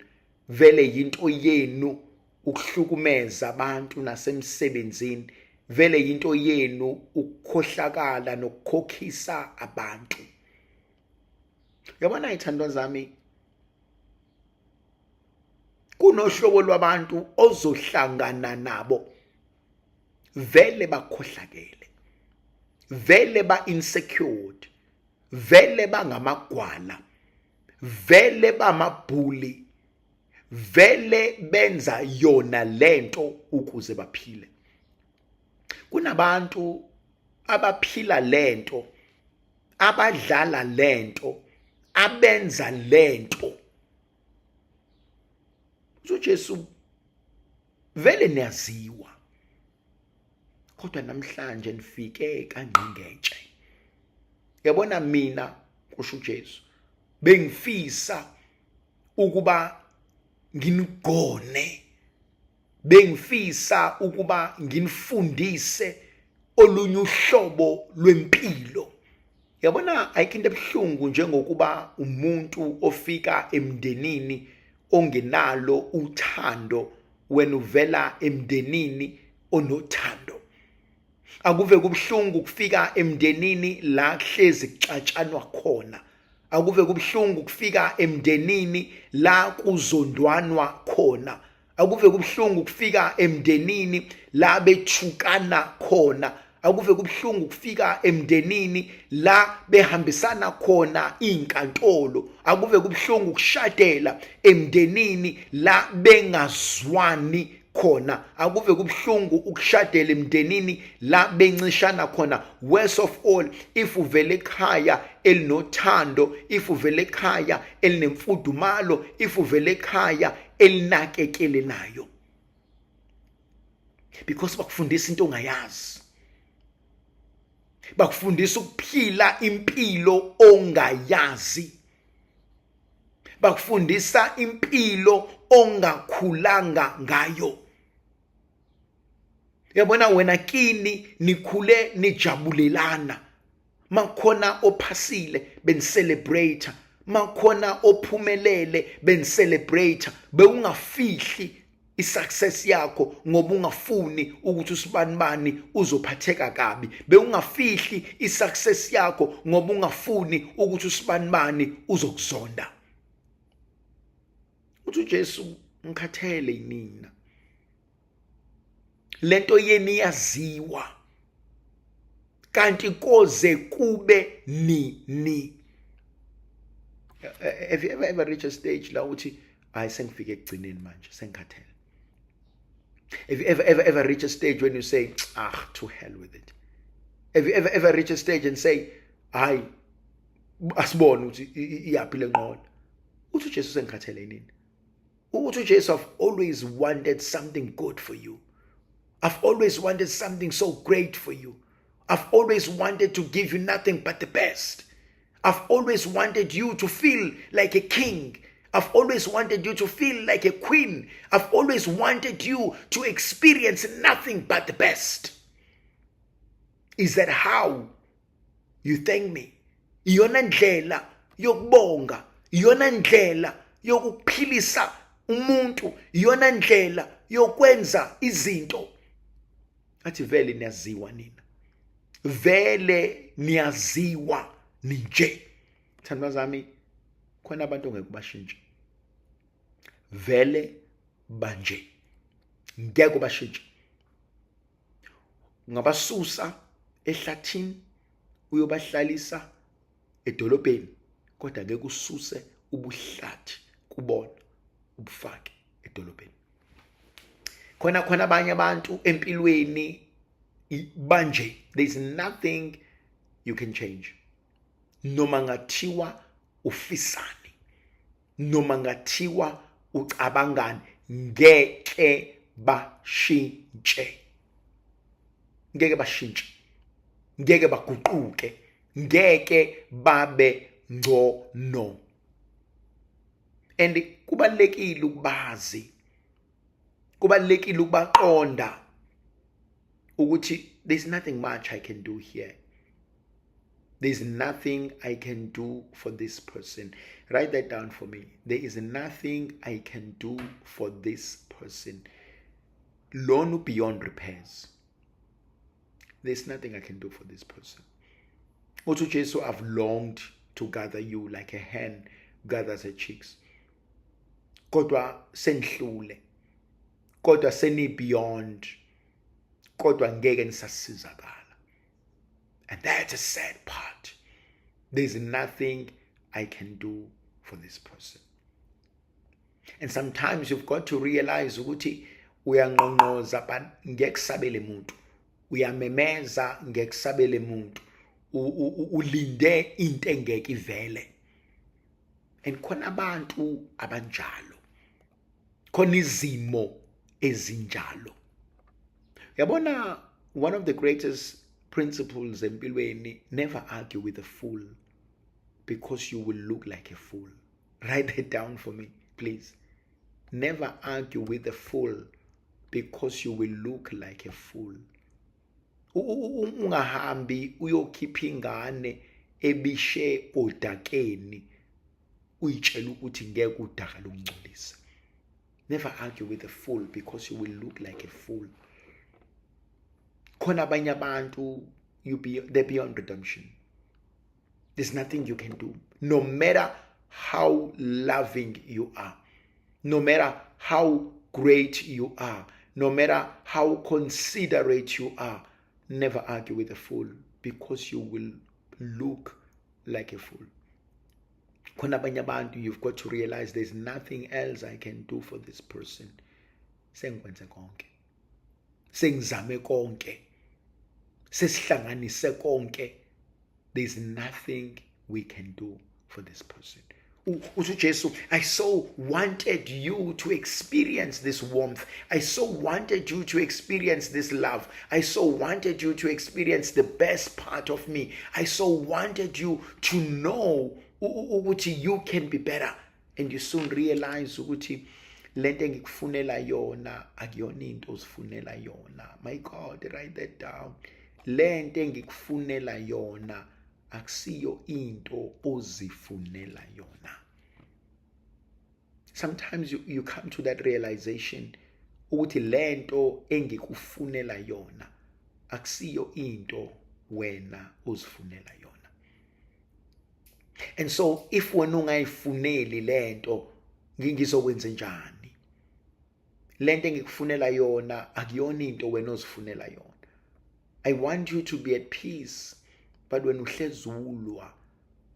vele into yenu ukuhlukumeza abantu nasemsebenzini, vele into yenu ukukhohlakala nokukhokhisa abantu. Yabona ithandwa zami, kunohlobo lwabantu ozohlangana nabo vele bakhohlakele, vele ba insecure, vele bangamagwala, vele bamabhuli, vele benza yona lento ukuze baphile. Kunabantu abaphila lento, abadlala lento, abenza lento. UJesu vele niyaziwa, kodwa namhlanje nifike kangqingetshe. Yabona mina, kusho uJesu, bengifisa ukuba nginigone, bengifisa ukuba nginifundise olunye uhlobo lwempilo. Yabona ayikho into ebuhlungu njengokuba umuntu ofika emndenini ongenalo uthando, wena uvela emndenini onothando. Akuve kubuhlungu kufika emndenini la kuhlezi kuxatshanwa khona. Akuve kubuhlungu kufika emndenini la kuzondwanwa khona. Akuve kubuhlungu kufika emndenini la bethukana khona. Akuve kubuhlungu kufika emndenini la behambisana khona inkantolo. Akuve kubuhlungu kushadela emndenini la bengazwani. khona. Akuve kubuhlungu ukushadela emndenini la bencishana khona. Worst of all, if uvele ekhaya elinothando, if uvele ekhaya elinemfudumalo, if uvele ekhaya elinakekelelayo, because bakufundisa into ongayazi, bakufundisa ukuphila impilo ongayazi, bakufundisa impilo ongakhulanga ngayo. Yabona wena kini nikhule nijabulelana, makhona ophasile benicelebrate, makhona ophumelele benicelebrate, bewungafihli isuccess yakho ngoba ungafuni ukuthi usibanibani uzophatheka kabi, bewungafihli isuccess yakho ngoba ungafuni ukuthi usibanibani uzokuzonda. Uthi uJesu, ngikhathele yinina, lento yeni yaziwa, kanti koze kube nini? Have you ever reached a stage la uthi, hayi, sengifike ekugcineni manje, sengikhathele? Have you ever reached a stage when you say, "Ah, to hell with it"? Have you ever reached a stage and say, "Hayi, asibone ukuthi iyaphi lenqola"? Uthi uJesu, sengikhathele nini. Uthi uJesu, "I've always wanted something good for you. I've always wanted something so great for you. I've always wanted to give you nothing but the best. I've always wanted you to feel like a king. I've always wanted you to feel like a queen. I've always wanted you to experience nothing but the best. Is that how you thank me? Iyona ndlela yokubonga, iyona ndlela yokuphilisa umuntu, iyona ndlela yokwenza izinto?" Athi, "Vele niyaziwa nina, vele niyaziwa ninje." Thandwa zami, khona abantu ongeke bashintshe, vele banje, ngeke bashintshe. Ungabasusa ehlathini uyobahlalisa edolobheni, kodwa ngeke ususe ubuhlathi kubona ubufake edolobheni. Khona abanye abantu empilweni banje, there is nothing you can change, noma ngathiwa ufisani, noma ngathiwa ucabangani, ngeke bashintshe, ngeke bashintshe, ngeke baguquke, ngeke babe ngcono. And kubalekile ukubazi, kubalekile ukubaqonda ukuthi there's nothing much I can do here. There's nothing I can do for this person. Write that down for me. There is nothing I can do for this person. Lona beyond repairs. There's nothing I can do for this person. Uthi uJesu, "I've longed to gather you like a hen gathers her chicks. Kodwa senihlule. Kodwa seni beyond. Kodwa ngeke nisasizakala." And that's a sad part. There's nothing I can do for this person. And sometimes you've got to realize ukuthi uyangqongqoza but ngeke kusabele umuntu. Uyamemeza, ngeke kusabele umuntu. Ulinde into engeke ivele. And khona abantu abanjalo. Khona izimo ezinjalo. Yabona, one of the greatest principles empilweni, never argue with a fool because you will look like a fool. Write that down for me, please. Never argue with a fool because you will look like a fool. Ungahambi uyokhipha ingane ebishe odakeni uyitshela ukuthi ngeke udaka lungcolisa. Never argue with a fool because you will look like a fool. Khona abanye abantu, you be they're beyond redemption. There's nothing you can do, no matter how loving you are, no matter how great you are, no matter how considerate you are. Never argue with a fool because you will look like a fool. Khona abanye abantu, you've got to realize there's nothing else I can do for this person. Sengikwenze konke, sengizame konke, sesihlanganise konke. There's nothing we can do for this person. Uthi uJesu, I so wanted you to experience this warmth. I so wanted you to experience this love. I so wanted you to experience the best part of me. I so wanted you to know ukuthi you can be better. And you soon realize ukuthi lento engikufunela yona akuyona into ozifunela yona. My God, write that down. Lento engikufunela yona akusiyo into ozifunela yona. Sometimes you come to that realization ukuthi lento engikufunela yona akusiyo into wena ozifunela yona. And so if wena ungayifuneli lento, ngizokwenza njani? Lento engikufunela yona akuyona into wena ozifunela yona. I want you to be at peace, but when uhlezi ulwa.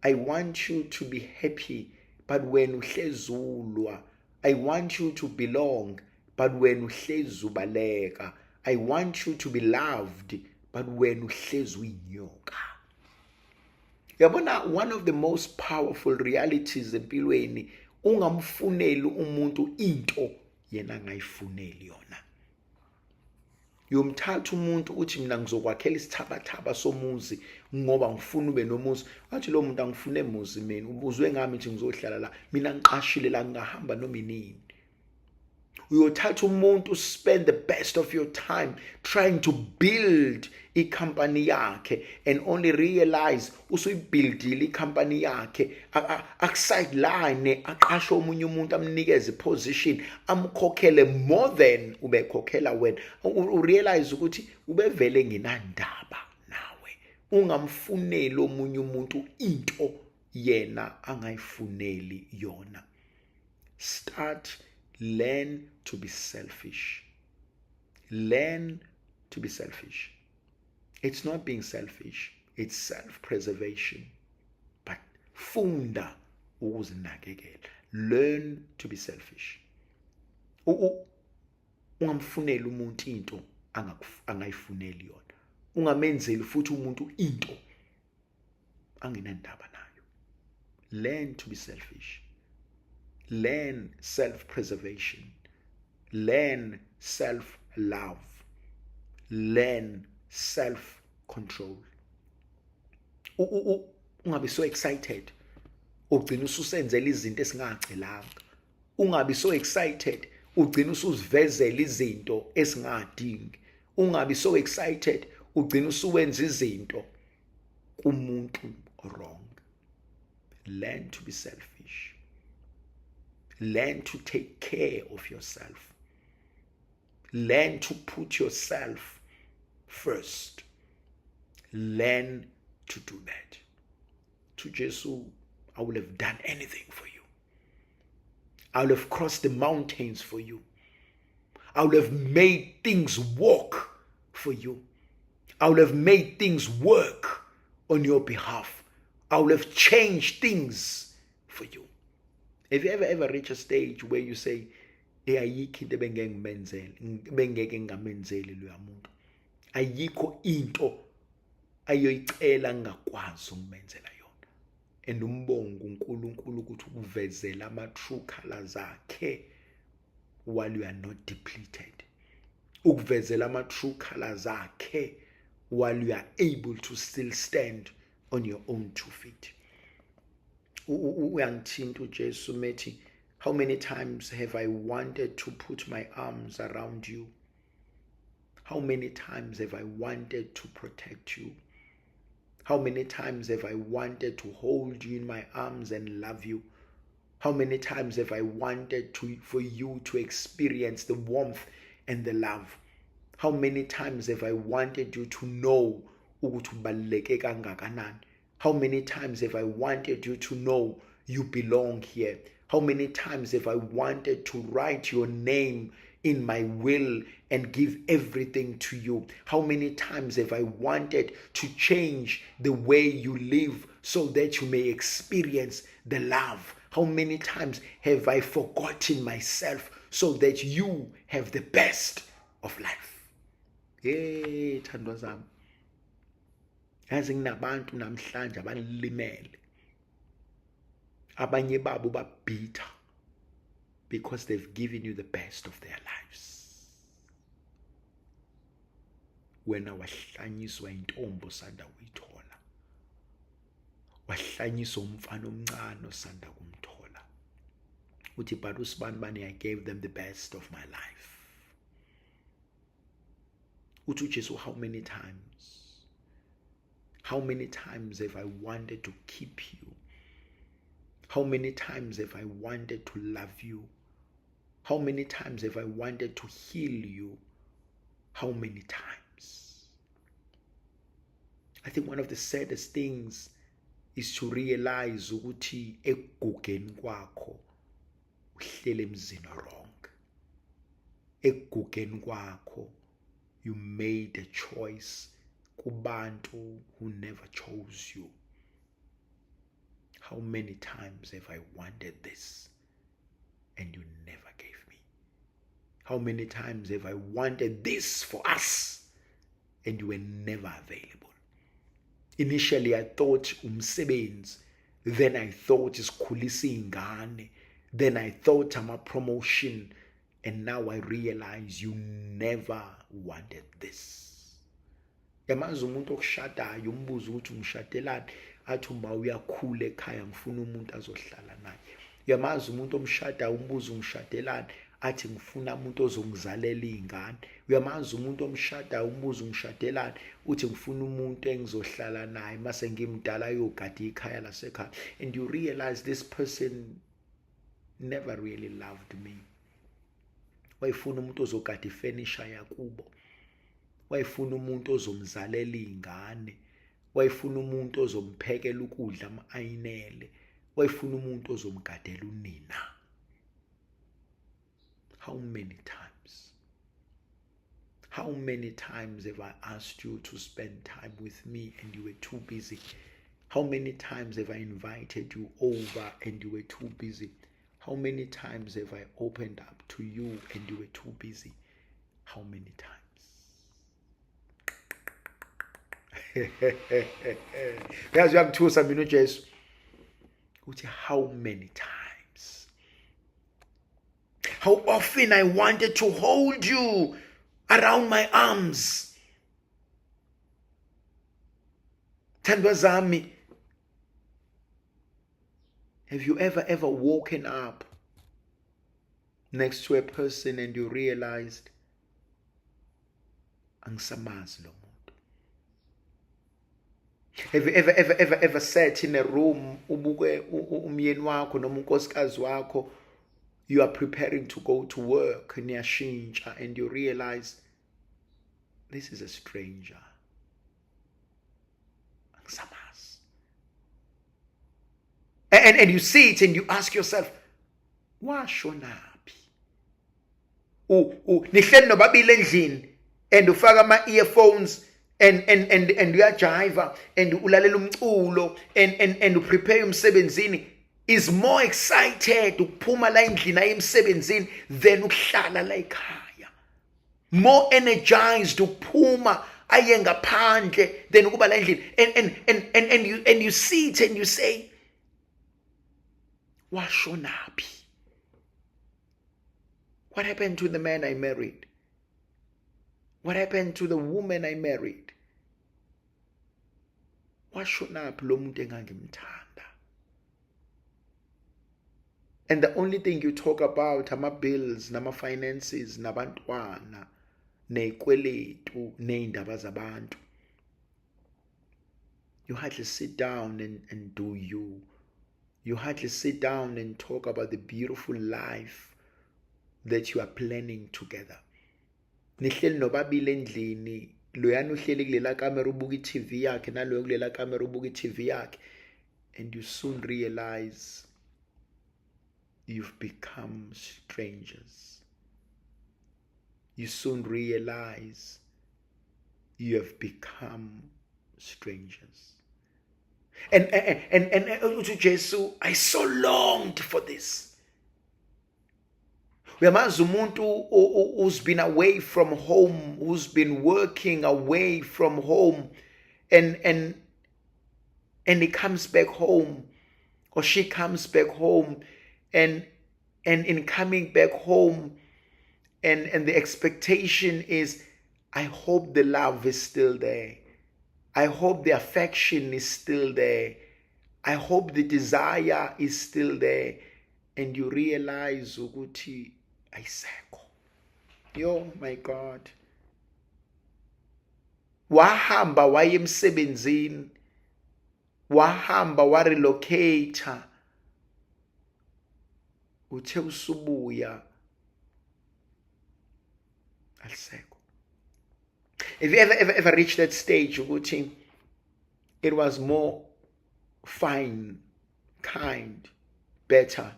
I want you to be happy, but when uhlezi ulwa. I want you to belong, but when uhlezi ubaleka. I want you to be loved, but when uhlezi uyinyoka. Yabona, one of the most powerful realities empilweni, ungamfuneli umuntu into yena angayifuneli yona. Yomthatha umuntu uthi, "Mina ngizokwakhela isithabathaba somuzi ngoba ngifuna ube nomuzi." Athi lo muntu, "Angifune muzi mina, ubuzwe ngami nje ngizohlala la, mina ngiqashile la, ngingahamba noma inini." Uyothatha umuntu, spend the best of your time trying to build icompany yakhe and only realize usuyibuildile icompany yakhe, akusideline, aqashe omunye umuntu, amnikeze iposition, amkhokhele more than ubekhokhela wena. Urealize ukuthi ubevele ngenandaba nawe. Ungamfuneli omunye umuntu into yena angayifuneli yona. Start, learn to be selfish. Learn to be selfish. It's not being selfish, it's self preservation, but funda ukuzinakekela. Learn to be selfish. Ungamfuneli umuntu into angayifuneli yona. Ungamenzeli futhi umuntu into angenandaba nayo. Learn to be selfish. Learn self preservation. Learn self love. Learn self control. Ungabi so excited ugcina ususenzela izinto esingacelanga. Ungabi so excited ugcina usuzivezela izinto esingadingi. Ungabi so excited ugcina usuwenza izinto kumuntu wrong. Learn to be selfish. Learn to take care of yourself. Learn to put yourself first. Learn to do that. To Jesu, I would have done anything for you. I would have crossed the mountains for you. I would have made things work for you. I would have made things work on your behalf. I would have changed things for you. Have you ever reached a stage where you say, "Ayikho into ebengeke ngimenzele, bengeke ngingamenzeli loya muntu. Ayikho into ayoyicela ngingakwazi ukumenzela yona"? And umbongo uNkulunkulu ukuthi ukuvezela ama true colors akhe while you are not depleted, ukuvezela ama true colors akhe while you are able to still stand on your own two feet. Uyangithinta uJesu methi, "How many times have I wanted to put my arms around you? How many times have I wanted to protect you? How many times have I wanted to hold you in my arms and love you? How many times have I wanted to for you to experience the warmth and the love? How many times have I wanted you to know ukuthi ubaluleke kangakanani? How many times have I wanted you to know you belong here? How many times have I wanted to write your name in my will and give everything to you? How many times have I wanted to change the way you live so that you may experience the love? How many times have I forgotten myself?" so that you have the best of life. Hey thandwa zami, yazi nginabantu namhlanje abalimele, abanye babo babitha because they've given you the best of their lives. Wena wahlanyiswa intombi osanda kuyithola, wahlanyiswa umfana omncane osanda kumthola, uthi but usibani bani, I gave them the best of my life. Uthi uJesu, how many times, how many times have I wanted to keep you? How many times have I wanted to love you? How many times have I wanted to heal you? How many times? I think one of the saddest things is to realize ukuthi ekugugeni kwakho uhlele emzini wrong. Ekugugeni kwakho you made a choice kubantu who never chose you. How many times have I wanted this and you never gave me? How many times have I wanted this for us and you were never available? Initially I thought umsebenzi, then I thought isikhulisa ingane, then I thought I'm a promotion, and now I realize you never wanted this. Yamazi umuntu okushadayo umbuzo ukuthi ungishadelani, athi uma uyakhula ekhaya ngifuna umuntu azohlala naye. Uyamazi umuntu omshadayo umbuzo ungishadelani, athi ngifuna umuntu ozongizalela izingane. Uyamazi umuntu omshadayo umbuzo ungishadelani, uthi ngifuna umuntu engizohlala naye mase ngimdala ayogada ikhaya lasekhaya. And you realize this person never really loved me. Wayefuna umuntu ozogada ifenisha yakubo, wayefuna umuntu ozomzalela izingane, wayefuna umuntu ozomphekela ukudla ama-ayinele, wayefuna umuntu ozomgadela unina. How many times? How many times have I asked you to spend time with me and you were too busy? How many times have I invited you over and you were too busy? How many times have I opened up to you and you were too busy? How many times? Yazi uyangithusa mina uJesu. Uthi how many times? How often I wanted to hold you around my arms. Thandwa zami, have you ever woken up next to a person and you realized angisamazi lo muntu? Have you ever sat in a room ubuke umyeni wakho noma unkosikazi wakho, you are preparing to go to work, niyashintsha, and you realize this is a stranger, angisamazi. And you see it and you ask yourself, washonaphi? Nihleli nobabili endlini and ufaka ama earphones and uyajiva and ulalela umculo and uprepare umsebenzini, is more excited ukuphuma la endlini aye emsebenzini than ukuhlala la ekhaya. More energized ukuphuma aye ngaphandle than ukuba la endlini. And you see it and you say, washonaphi? What happened to the man I married? What happened to the woman I married? Washonaphi lo muntu engangimthanda? And the only thing you talk about ama bills, nama finances, nabantwana, nezikweletu, nezindaba zabantu. You hardly sit down and do you. You hardly sit down and talk about the beautiful life that you are planning together. Nihleli nobabili endlini, loyana uhleli kulela kamera ubuka i-TV yakhe, naloyo kulela kamera ubuka i-TV yakhe, and you soon realize you've become strangers. You soon realize you have become strangers. And uthi uJesu, I so longed for this. Uyamazi umuntu who's been away from home, who's been working away from home, and he comes back home, or she comes back home, and in coming back home, and the expectation is, I hope the love is still there. I hope the affection is still there. I hope the desire is still there. And you realize ukuthi ayisekho. Yo, my God. Wahamba waye emsebenzini. Wahamba warelocate. Uthe usubuya alisekho. If you ever ever ever reached that stage ukuthi it was more fine, kind, better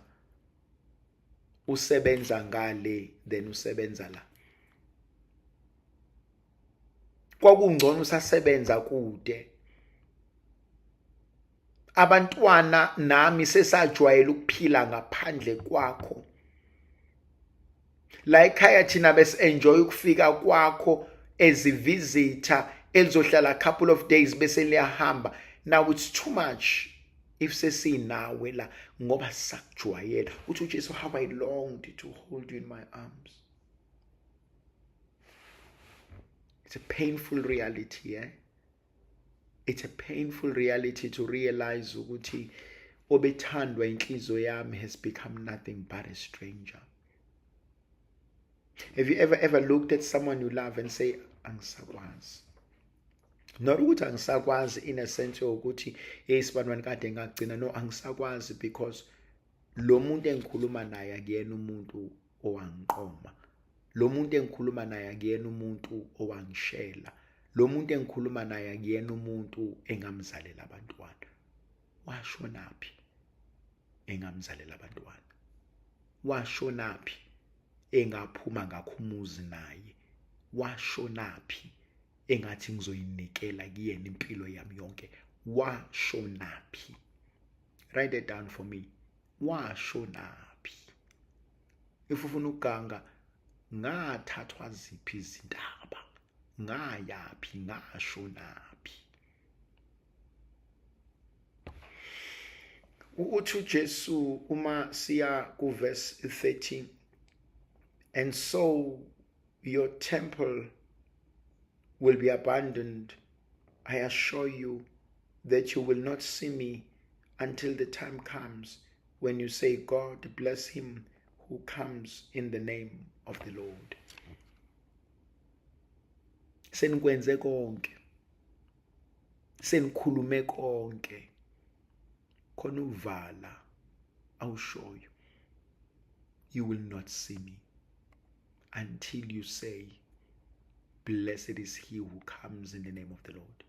usebenza ngale than usebenza la. Kwakungcono usasebenza kude. Abantwana nami sesajwayela ukuphila ngaphandle kwakho. La ekhaya thina besi-enjoy ukufika kwakho as a visitor elizohlala a couple of days bese liyahamba. Now it's too much if sesinawe la ngoba sakujwayela. Uthi uJesu, how I longed to hold you in my arms. It's a painful reality, eh? It's a painful reality to realize ukuthi obethandwa inhliziyo yami has become nothing but a stranger. Have you ever ever looked at someone you love and say, angisakwazi? Not ukuthi angisakwazi in a sense yokuthi hey sibanibani kade ngagcina, no, angisakwazi because lo muntu engikhuluma naye akuyena umuntu owangiqoma, lo muntu engikhuluma naye akuyena umuntu owangishela, lo muntu engikhuluma naye akuyena umuntu engamzalela abantwana. Washonaphi engamzalela abantwana? Washonaphi engaphuma ngakho umuzi naye? Washonaphi engathi ngizoyinikela kuyena impilo yami yonke? Washonaphi? Write it down for me. Washonaphi? If ufuna ukuganga, ngathathwa ziphi izintaba, ngayaphi, ngashonaphi? Uthi uJesu uma siya ku verse 13, and so your temple will be abandoned. I assure you that you will not see me until the time comes when you say, God bless him who comes in the name of the Lord. Senikwenze konke, senikhulume konke, khona uvala awushoyo. You will not see me until you say, blessed is he who comes in the name of the Lord.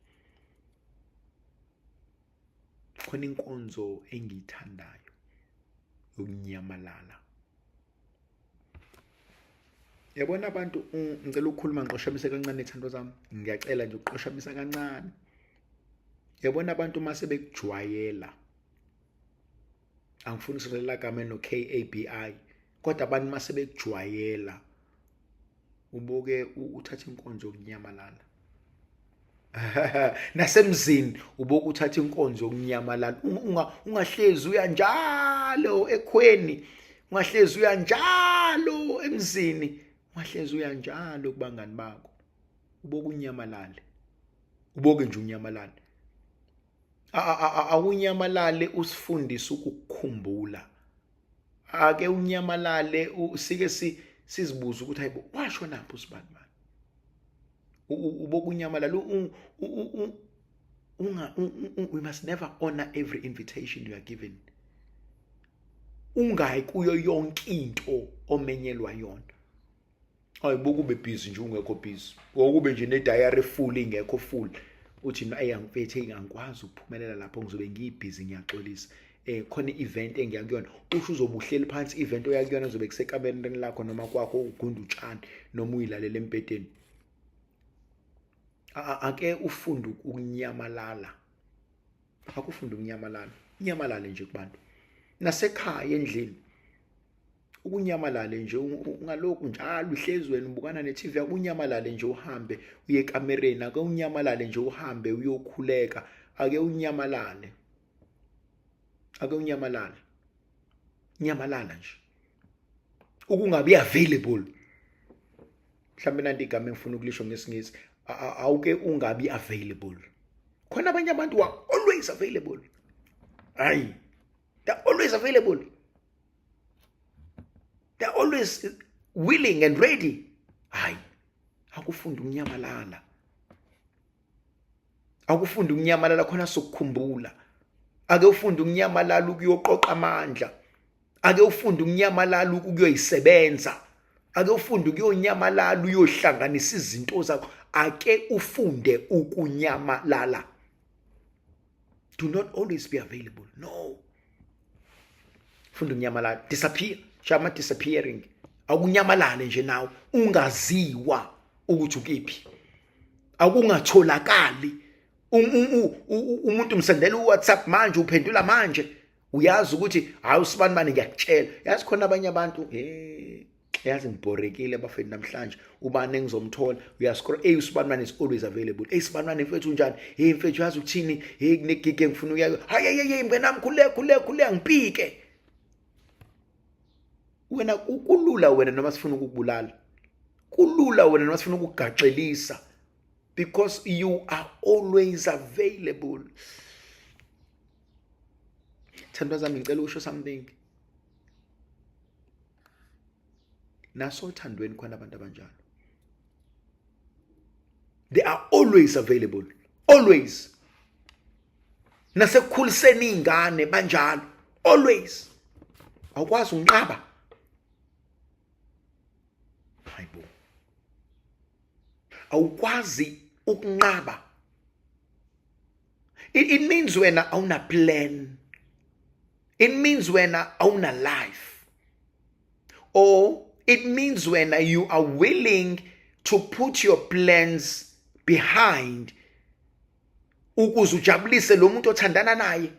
Khona inkonzo engiyithandayo yokunyamalala. Yabona abantu, ngicela ukukhuluma ngiqoshamise kancane ithando zami, ngiyacela nje ukuqoshamisa kancane. Yabona abantu uma sebekujwayela, angifuni ukusondela gama no KABI, kodwa abantu uma sebekujwayela ubuke uthatha inkonzo yokunyamalala. Nasemzini ubuke uthatha inkonzo yokunyamalala. Ungahlezi uya njalo ekhweni, ungahlezi uya njalo emzini, ungahlezi uya njalo kubangani bakho. Ubuke unyamalale, ubuke nje unyamalale. Awunyamalale usifundise ukukukhumbula. Ake unyamalale sike sizibuze ukuthi hayibo washo naphi usibani bani. Ubuke unyamalale, we must never honor every invitation you are given. Ungayi kuyo yonke into omenyelwa yona. Hayi buka ube busy nje ungekho busy, okube nje ne diary full ingekho full, uthi mina ayi angifethe, angikwazi ukuphumelela lapho ngizobe ngiyibhizi, ngiyaxolisa. Khona i-event engiya kuyona, usho uzobe uhleli phansi i-event oya kuyona uzobe kusekamereni lakho noma kwakho ugunda utshani noma uyilalele embhedeni. Ake ufunde ukunyamalala, akufunde ukunyamalala, unyamalale nje kubantu nasekhaya endlini. Ukunyamalale nje ungalokhu njalo uhlezi wena ubukana ne-TV, akunyamalale nje uhambe uye ekamereni, ake unyamalale nje uhambe uyokhuleka, ake unyamalale, ake unyamalale, nyamalala nje, ukungabi available. Mhlawumbe nanti igama engifuna ukulisho ngesiNgisi, awuke ungabi available. Khona abanye abantu are always available. Hayi, they're always available, they're always willing and ready. Hayi, akufunda ukunyamalala, akufunda ukunyamalala khona sokukhumbula. Ake ufunde ukunyamalala ukuyoqoqa amandla, ake ufunde ukunyamalala ukuyoyisebenza, ake ufunde ukuyonyamalala uyohlanganisa izinto zakho, ake ufunde ukunyamalala. Do not always be available. No, funda ukunyamalala, disappear, shama disappearing, akunyamalale nje nawe ungaziwa ukuthi ukiphi, akungatholakali. Umuntu umsendela uWhatsApp manje, uphendula manje, uyazi ukuthi hayi usibani bani, ngiyakutshela. Yazi khona abanye abantu, hey, yazi ngibhorekile abafethu namhlanje, ubani engizomthola? Uyascroll, hey, usibani bani is always available. Hey, sibani bani mfethu, unjani? Hey mfethu, yazi ukuthini? Hey, kunegig engifuna ukuya. Hayi hey hey, mnganami, khuleka khuleka khuleka, ngipike wena. Kulula wena noma sifuna ukukubulala, kulula wena noma sifuna ukugaxelisa, because you are always available. Thandwa zami, ngicela ukusho something. Nasothandweni khona abantu abanjalo, they are always available, always. Nasekukhuliseni iy'ngane banjalo, always, awukwazi unqaba. Hayibo, awukwazi ukunqaba. It means wena awuna plan, it means wena awuna life, or it means wena you are willing to put your plans behind ukuze ujabulise lo muntu othandana naye.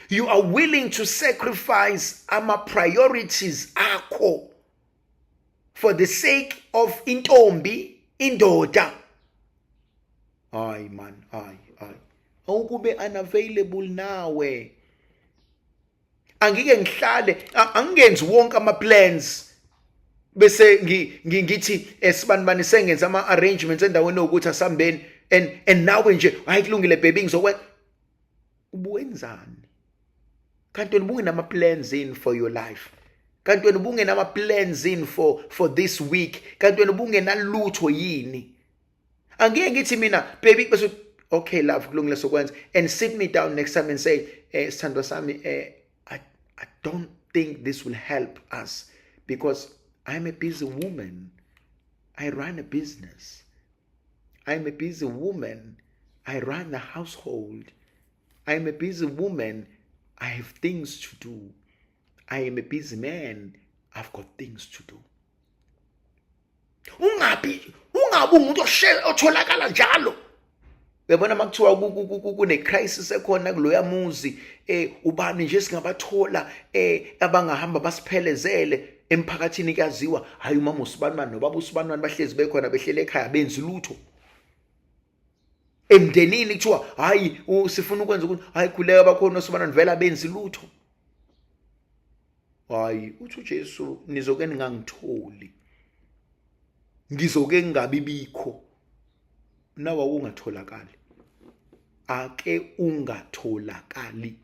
You are willing to sacrifice ama priorities akho for the sake of intombi, indoda. Hayi man, hayi hayi, awukube unavailable nawe. Angike ngihlale, angingenzi wonke ama plans bese ngithi esibani bani sengenza ama arrangements endaweni yokuthi asambeni, and nawe nje, hayi kulungile baby, ngizokwenza. Ubuwenzani kanti wena? Ubungenama plans in for your life? Kanti wena ubungenama plans in for this week? Kanti wena ubungenalutho yini? Angeke ngithi mina baby, bese okay love, kulungile sokwenza, and sit me down next time and say, sithandwa sami, I don't think this will help us because I'm a busy woman, I run a business. I'm a busy woman, I run a household. I'm a busy woman, I have things to do. I am a busy man, I've got things to do. Ungabi ungabi umuntu otholakala njalo. Uyabona makuthiwa kune crisis ekhona kuloya muzi, ubani nje singabathola abangahamba basiphelezele emphakathini? Kuyaziwa, hayi, umama usibanibani nobaba usibanibani bahlezi bekhona, behlele ekhaya, benzi lutho. Emndenini kuthiwa hayi, sifuna ukwenza ukuthi, hayi, khuleka, bakhona osibanibani vele abenzi lutho. Hayi, uthi uJesu, nizoke ningangitholi, ngizoke ngingabi bikho. Nawe ungatholakali, ake ungatholakali.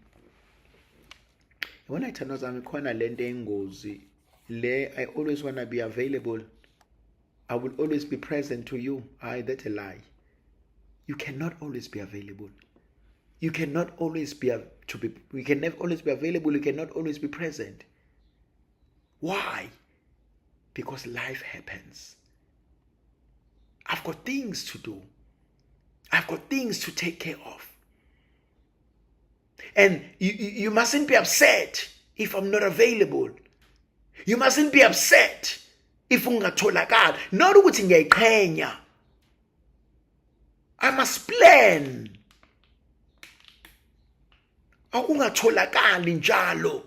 Yabona ithandwa zami, khona lento engozi le, I always want to be available, I will always be present to you. Hayi, that's a lie. You cannot always be available. You cannot always be to be you can never always be available. You cannot always be present. Why? Because life happens. I've got things to do, I've got things to take care of, and you mustn't be upset if I'm not available. You mustn't be upset if ungatholakali. Not ukuthi ngiyayiqhenya, I must plan. Akungatholakali njalo.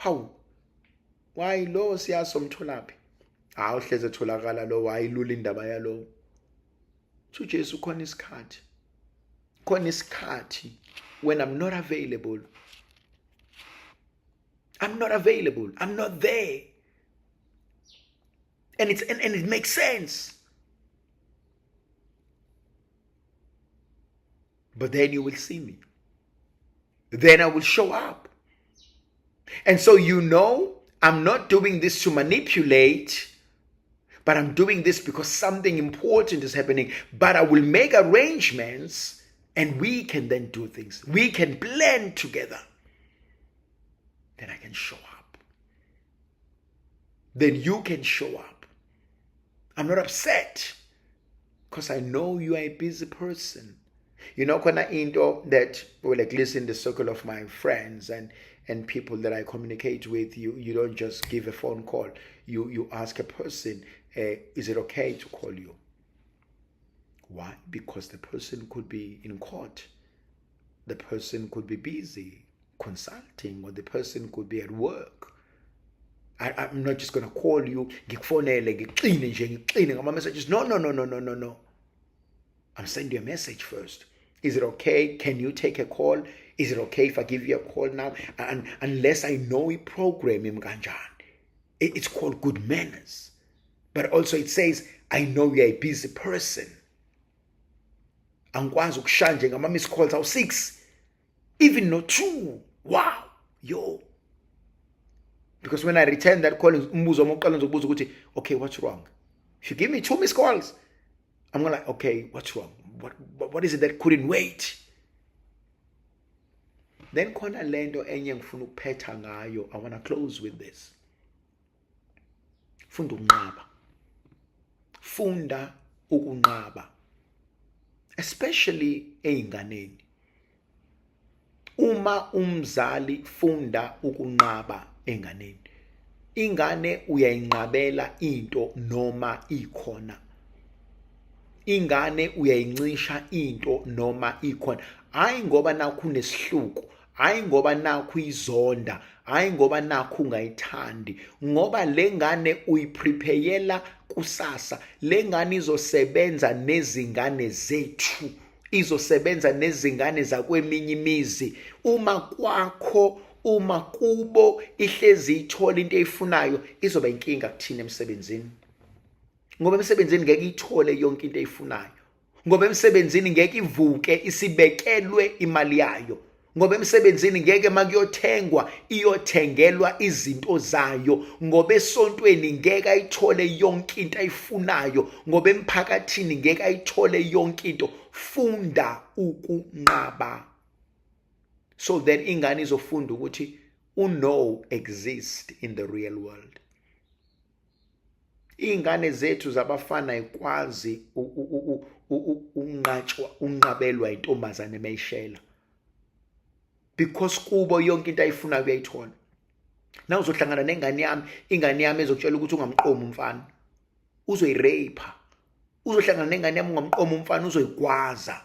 Hawu, why lo siyasomtholaphi? Hawu, hleze etholakala lo, wayilula indaba yalo. UJesu khona isikhathi. Khona isikhathi when I'm not available. I'm not available. I'm not there. And it makes sense. But then you will see me. Then I will show up. And so you know I'm not doing this to manipulate, but I'm doing this because something important is happening. But I will make arrangements and we can then do things. We can blend together. Then I can show up. Then you can show up. I'm not upset because I know you are a busy person. You know, khona into that, well, at least in the circle of my friends and people that I communicate with, you don't just give a phone call. You ask a person, is it okay to call you? Why? Because the person could be in court. The person could be busy consulting, or the person could be at work. I'm not just going to call you, ngikufonele, ngikuxine nje, ngikuxine ngama messages. No, no, no, no, no, no, no. I'm sending you a message first. Is it okay? Can you take a call? Is it okay if I give you a call now? And unless I know i-program kanjani. It's called good manners. But also it says, I know you're a busy person. Angikwazi ukushaya nje ngama missed calls awu 6, even no 2. Wow, yo. Because when I return that call, umbuzo oqala ngizokubuza ukuthi, okay, what's wrong? If you give me 2 missed calls, I'm gonna like, okay, what's wrong? What is it that couldn't wait? Then khona lento enye ngifuna ukuphetha ngayo. I want to close with this. Funda ukunqaba. Funda ukunqaba. Especially eyinganeni. Uma umzali, funda ukunqaba enganeni. Ingane uyayinqabela into noma ikhona. Ingane uyayincisha into noma ikhona. Hayi ngoba nakho unesihluku, hayi ngoba nakho izonda, hayi ngoba nakho ungayithandi, ngoba lengane uyiprepayela kusasa. Lengane izosebenza nezingane zethu, izosebenza nezingane zakweminye imizi. Uma kwakho, uma kubo ihlezi ithola into eyifunayo, izoba inkinga kuthina emsebenzini. Ngoba emsebenzini ngeke ithole yonke into eyifunayo. Ngoba emsebenzini ngeke ivuke isibekelwe imali yayo. Ngoba emsebenzini ngeke makuyothengwa iyothengelwa izinto zayo. Ngoba esontweni ngeke ayithole yonke into ayifunayo. Ngoba emphakathini ngeke ayithole yonke into. Funda ukunqaba. So that ingane izofunda ukuthi uno exist in the real world. Ingane zethu zabafana ikwazi unqatshwa, unqabelwa intombazane mayishela. Because kubo yonke into ayifunayo uyayithola. Na uzohlangana nengane yami, ingane yami ezokutshela ukuthi ungamqomi umfana, uzoyirape. Uzohlangana nengane yami ungamqomi umfana, uzoyigwaza.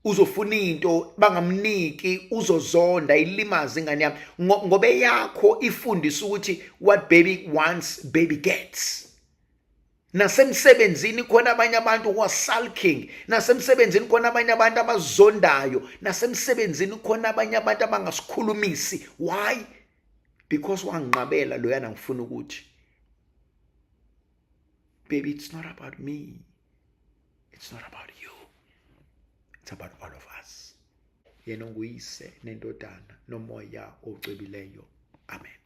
Uzofuna into bangamniki, uzozonda, ilimaze ingane yami. Ngoba eyakho ifundisa ukuthi what baby wants, baby gets. Nasemsebenzini khona abanye abantu who are sulking. Nasemsebenzini khona abanye abantu abazondayo. Nasemsebenzini khona abanye abantu abangasikhulumisi. Why? Because wanginqabela loyana ngifuna ukuthi. Baby, it's not about me. It's not about you. It's about all of us. Yena onguyise nendodana nomoya ocwebileyo. Amen.